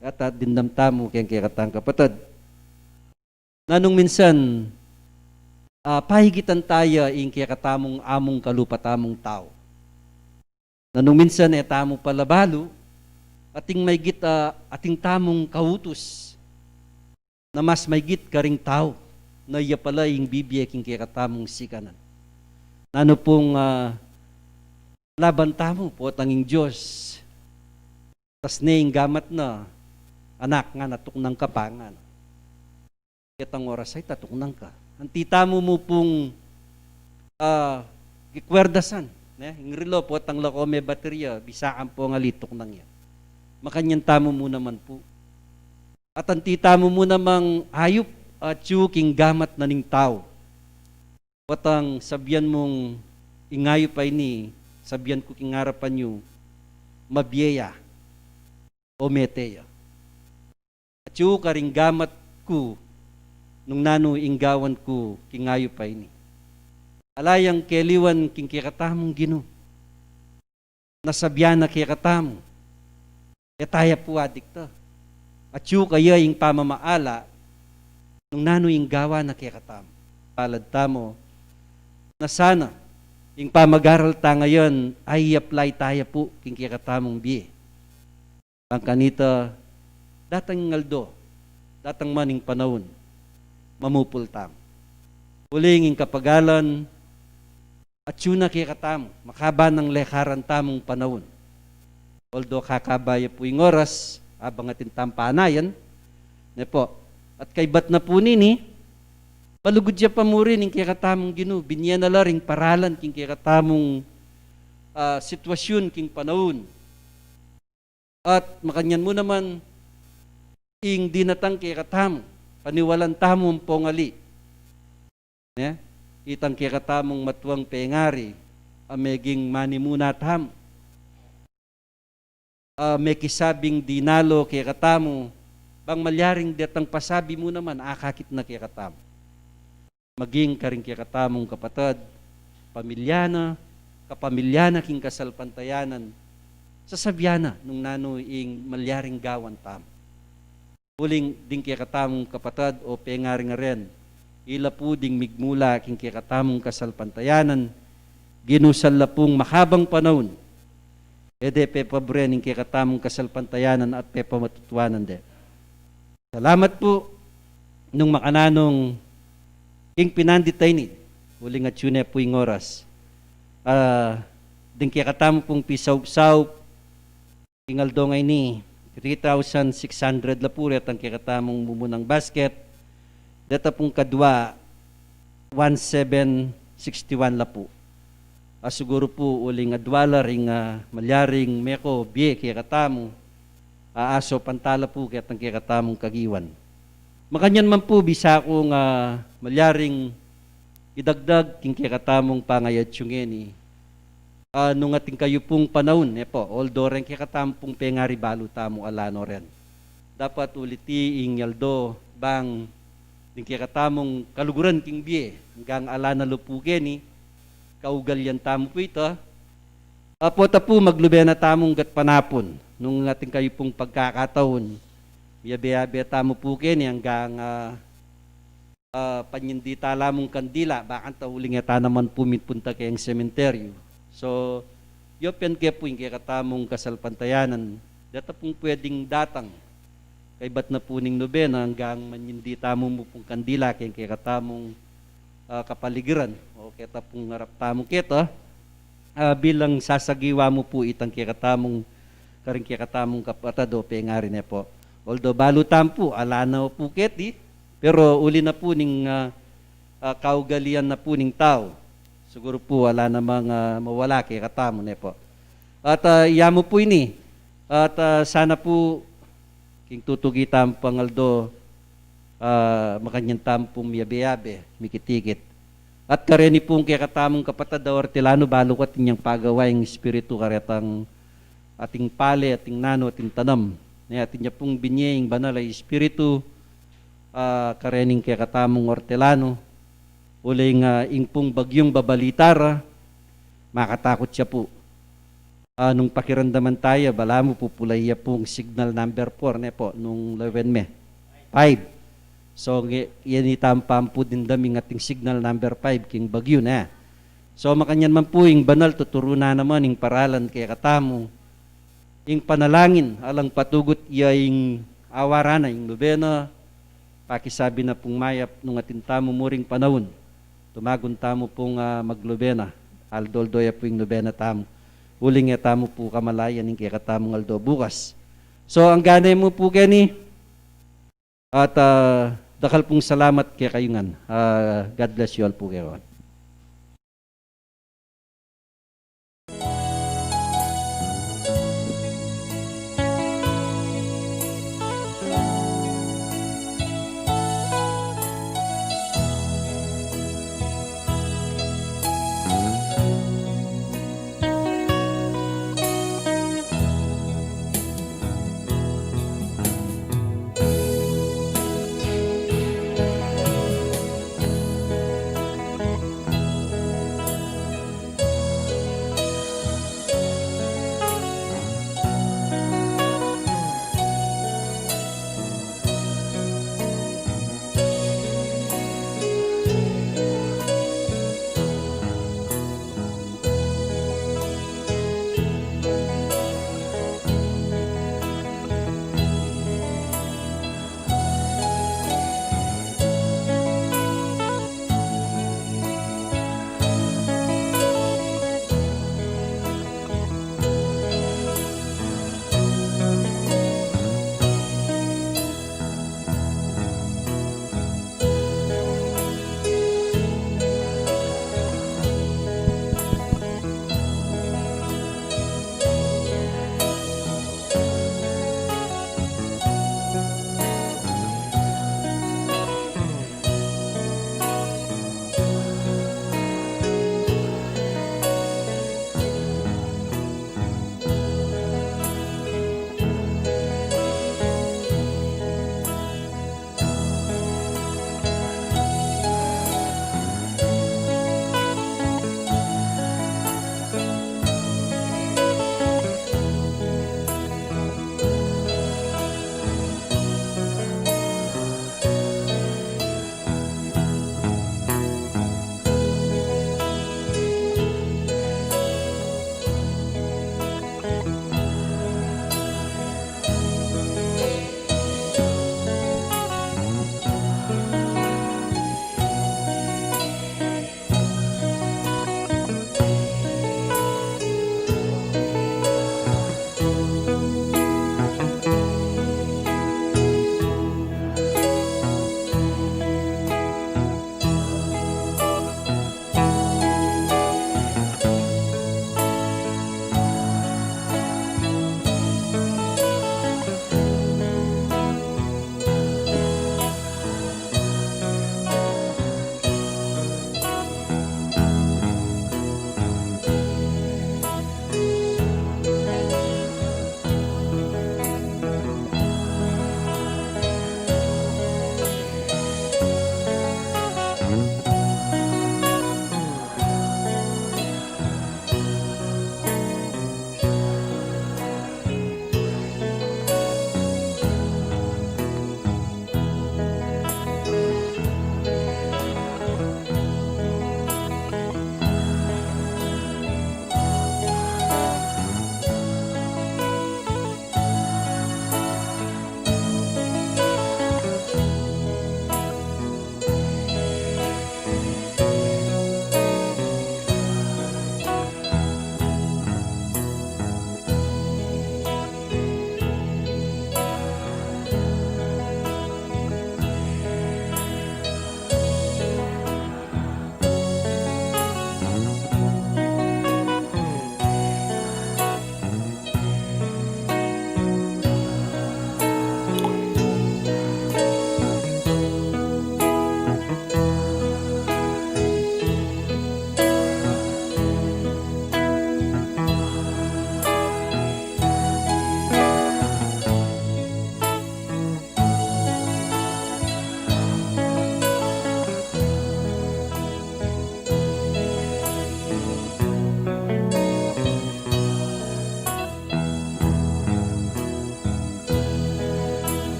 at, at dimdam tamu keng kekatang kapatad. Nanung minsan, ah, paigitan taya ing kekatamung amung kalupa tamung tau. Nanung minsan e tamu pala balu, ating maigit, ah, ating tamung kautus na mas maigit karing tau, na iya pala ing bibie king kekatamung sikanan. Nanu pung, ah, laban tamu, potang ing Dios, tas ne ing gamat na, anak ngana, tuknang ka pa ngana. Ketang oras ay tatuknang ka. Anti tamu mu pung, ah, kikwerdasan, ne? Ing relo, potang la ko me baterya, bisa ampong alituknang ya. Makanyan tamu mu naman pu. At anti tamu mu namang ayup, atyu king gamat na ning tau. Potang sabian mung ing ayup a ini, sabian ku king arapan yu, mabie ya, o mete ya. Atyu karing gamat ku, nung nanu ing gawan ku king ayup a ini. Ala yang keliwan king kekatamung Ginu. Na sabian na kekatamu, e taya pu adikta. Atyu kaya ing pamamaala, nung nanu ing gawan na kekatamu. Palad tamu, na sana, ing pamagaral ta ngayan, ay i-apply taya pu, king kekatamung bie. Bang kanita, datang ing aldo, datang man ing panaun, mamupul tamu. Uling ing kapagalan, atyu na kekatamu, makaba nang lekaran tamung panaun. Although kakaba ya pu ing oras, abang atin tamung panayan, ne pu. At kaybat na pu nini, malugud ya pa mu rin ing kekatamung Ginu, binye na la ring paralan king kekatamung, ah, sitwasyun king panaun. At makanyan mu naman, ing dinatang kekatamu, paniwalan tamu ampong ali. Ne? Itang kekatamung matuang pengari, a meging manimuna tamu. A mekisabing dinalo kekatamu, bang malyaring detang pasabi mu naman, akakit na kekatamu. Maging karing kekatamung kapatad, pamilya na, kapamilya na king kasalpantayanan, sasabian na nung nanu ing malyaring gawan tamu. Uling ding kekatamung kapatad o pengaring aren, ila pu ding migmula king kekatamung kasalpantayanan, ginusal la pung makabang panaun, e de pepaburen ing kekatamung kasalpantayanan at pepamatutuanan de. Salamat pu nung makananu king pinandit a ini, uling atyu ne pu ing oras. Ah, ding kekatamu pung pisaup-saup, king aldo ngeni, three thousand six hundred la pu retang kekatamung mumunang basket, deta pung kadwa, one seven sixty-one la pu. A siguru pu uling adwa la ring, ah, malyaring meko bie kekatamu, a aso pantala pu ketang kekatamung kagiwan. Makanyan man pu bisa kung, ah, malyaring idagdag king kekatamung pangayatsu ngeni. Ah, nung atin kayu pung panaun, e pu, although reng kekatamu pung pengari balu tamu ala no ren. Dapat uliti ing aldo bang ding kekatamung kaluguran king bie, anggang ala na lupu keni, kaugalian tamu pu ita. Apo ta pu maglube na tamung gatpanapun, nung atin kayu pung pagkakataun, miyabe-yabe tamu pu keni anggang, ah, ah, panyindi tala mung kandila, bakanta uling e ta naman pu mitpunta keng sementeryu. So, yopen ke pu ing kekatamung kasalpantayanan, deta pung pweding datang, kaybat na pu ning nobena, anggang manyindi tamu mu pung kandila keng kekatamung, ah, kapaligiran, o keta pung arap tamu keta, ah, bilang sasagiwa mu pu itang kekatamung, karing kekatamung kapatad o pengari ne pu. Although balu tamu pu, ala na pu keti, pero uli na pu ning, ah, ah, kaugalian na pu ning tau. Siguru pu ala namang, ah, mawala kekatamu ne pu. At, ah, iya mu pu ini, at, ah, sana pu king tutugi tamu pang aldo, ah, makanyan tamu pung miyabe-yabe, mikit-ikit. At kareni pung kekatamung kapatad a ortelanu, balu ku atin yang pagawa ing Espiritu karetang ating pale, ating nanu, ating tanam. Ne, atin ya pung binye ing Banal a Espiritu, ah, karening kekatamung ortelanu, uling, ah, ing pung bagyung babalita ra, makatakut ya pu. Ah, nung pakiramdaman taya, balamu pupulai ya pung signal number four, ne pu, nung lawen me. Five. So, nge, yan ita pampu dimdam ing ating signal number five, king bagyu, ne. So, makanyan man pu, ing banal, tuturu na naman ing paralan kekatamu. Ing panalangin, alang patugut ya ing awaran na, ing nobena, pakisabi na pung mayap nung atin tamu muring panaun. Tumagun tamu pung, ah, magnobena. Aldo-aldo ya pu ing nobena tamu. Uling e tamu pu kamalayan ing kekatamung aldo bukas. So, angga ne mu pu keni. At, ah, dakal pung salamat kekayu ngan. Ah, God bless you all pu kekayu.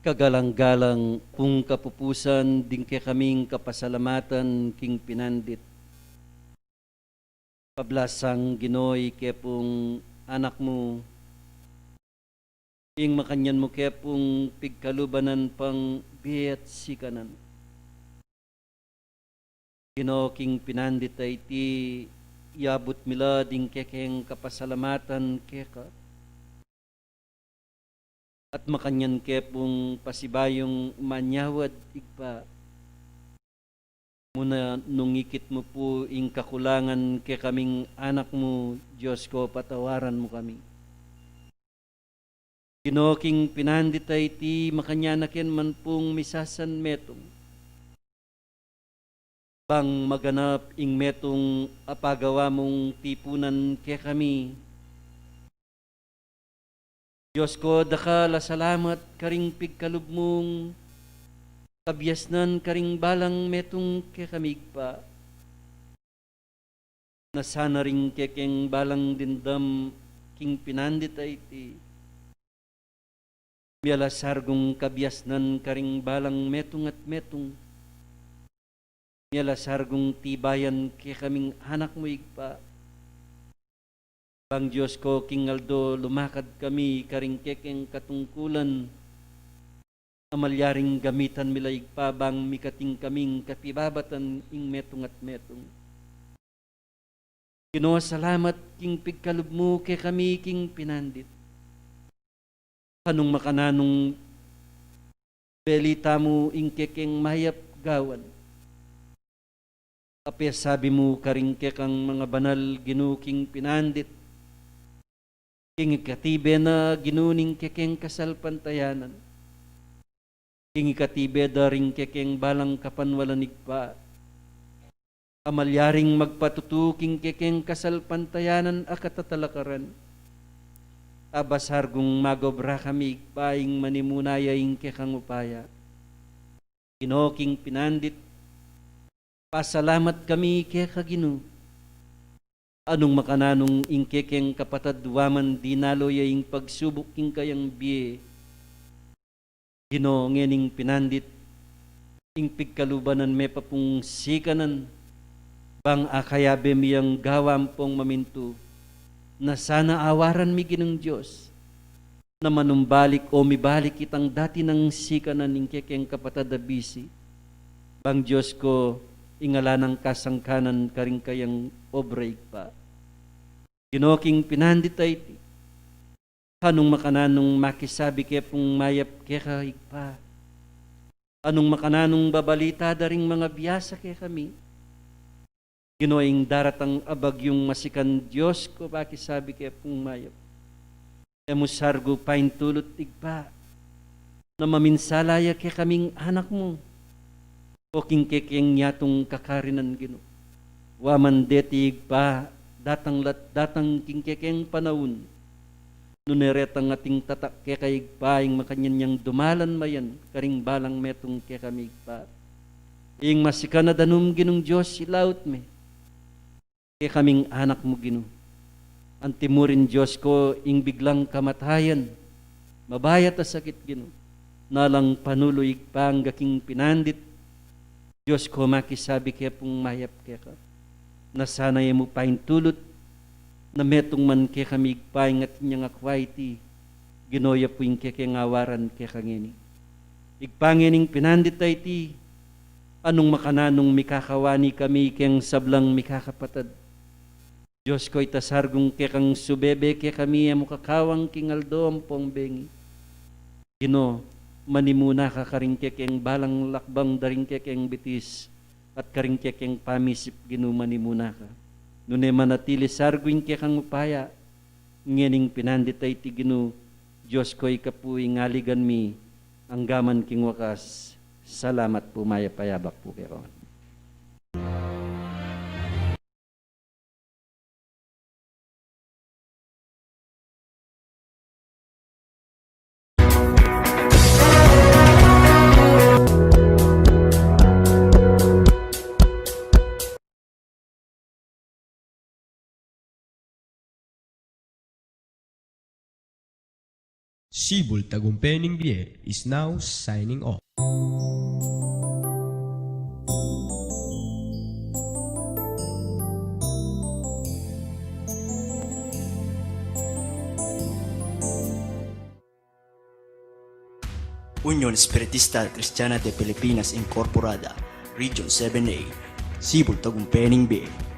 Kagalang-galang pung kapupusan ding kekaming kapasalamatan king pinandit. Pablasang Ginu, ike pung anak mu, ing makanyan mu ke pung pigkalubanan pang bie at sikanan. Ginu, king pinandit a iti, iabut mi la ding kekeng kapasalamatan keka. At makanyan ke pung pasibayung manyawad, Ibpa. Muna nung ikit mu pu ing kakulangan kekaming anak mu, Dios ko, patawaran mu kami. Ginu, king pinandit a iti, makanyan na ken man pung misasan metung, bang maganap ing metung a pagawa mung tipunan kekami. Dios ko, dakal a salamat karing pigkalub mung kabiasnan karing balang metung kekami, Ibpa. Na sana ring kekeng balang dimdam king pinandit a iti, miala sargung kabiasnan karing balang metung at metung. Miala sargung tibayan kekaming anak mu, Ibpa. Bang Dios ko, king aldo lumakad kami karing kekeng katungkulan, a malyaring gamitan mi la, Ibpa, bang mikating kaming kapibabatan ing metung at metung. Ginu, salamat king pigkalub mu kekami king pinandit. Kanung makananung beli tamu ing kekeng mayap gawan. Ape sabi mu karing kekang mga banal, Ginu, king pinandit, king ikatibe na, Ginu, ning kekeng kasalpantayanan, king ikatibe da ring kekeng balang kapanwalan, Ibpa, a malyaring magpatutu king kekeng kasalpantayanan a katatalakaran. Aba sargung magobra kami, Ibpa, ing manimuna ya ing kekang upaya. Ginu, king pinandit, pasalamat kami keka, Ginu. Anung makananung ing kekeng kapatad, wa man dinalo ya ing pagsubuk king kayang bie, Ginu, ngening pinandit, ing pigkalubanan me pa pung sikanan, bang akayabe mi yang gawa ampong mamintu, na sana awaran mi, Ginung Dios, na manumbalik o mibalik itang dati nang sikanan ing kekeng kapatad a bisi. Bang Dios ko, ing ala nang kasangkanan karing kayang obra, Ibpa. Ginu, king pinandit a iti, anung makananung makisabi ke pung mayap keka, Ibpa? Anung makananung babalita da ring mangabiasa kekami? Ginu, ing daratang a bagyung masikan, Dios ko, pakisabi ke pung mayap. E mu sargu paintulut, Ibpa, na maminsala ya kekaming anak mu, o king kekeng yatung kakarinan, Ginu. Wa man deti, Ibpa, datang la't datang king kekeng panaun, nune retang ating tatak keka, Ibpa, ing makanyan yang dumalan mayan karing balang metung kekami, Ibpa. Ing masikan a danum, Ginung Dios, ilaut me kekaming anak mu, Ginu. Antimurin, Dios ko, ing biglang kamatayan, mabayat a sakit, Ginu, na alang panulu, Ibpa, angga king pinandit, Dios ko, makisabi ke pung mayap keka, na sana e mu paintulut, na metung man kekami, Ibpa, ing atin yang akwa iti, Ginu, ya pu ing kekeng awaran keka ngeni. Ibpa, ngening pinandit a iti, anung makananung mikakawani kami keng sablang mikakapatad? Dios ko, ita sargung kekang subebe kekami a mukakawang king aldo ampong bengi. Ginu, manimuna ka karing kekeng balang lakbang da ring kekeng bitis at karing kekeng pamisip, Ginu, manimuna ka. Nune manatili sargu ing kekang upaya, ngening pinandit a iti, Ginu, Dios ko, ika pu ing aligan mi, angga man king wakas. Salamat pu, mayap a yabak pu keka. Sibul Tagumpe ning Bie is now signing off. Union Espiritista Cristiana de Pilipinas Incorporada, Region seven A, Sibul Tagumpe ning Bie.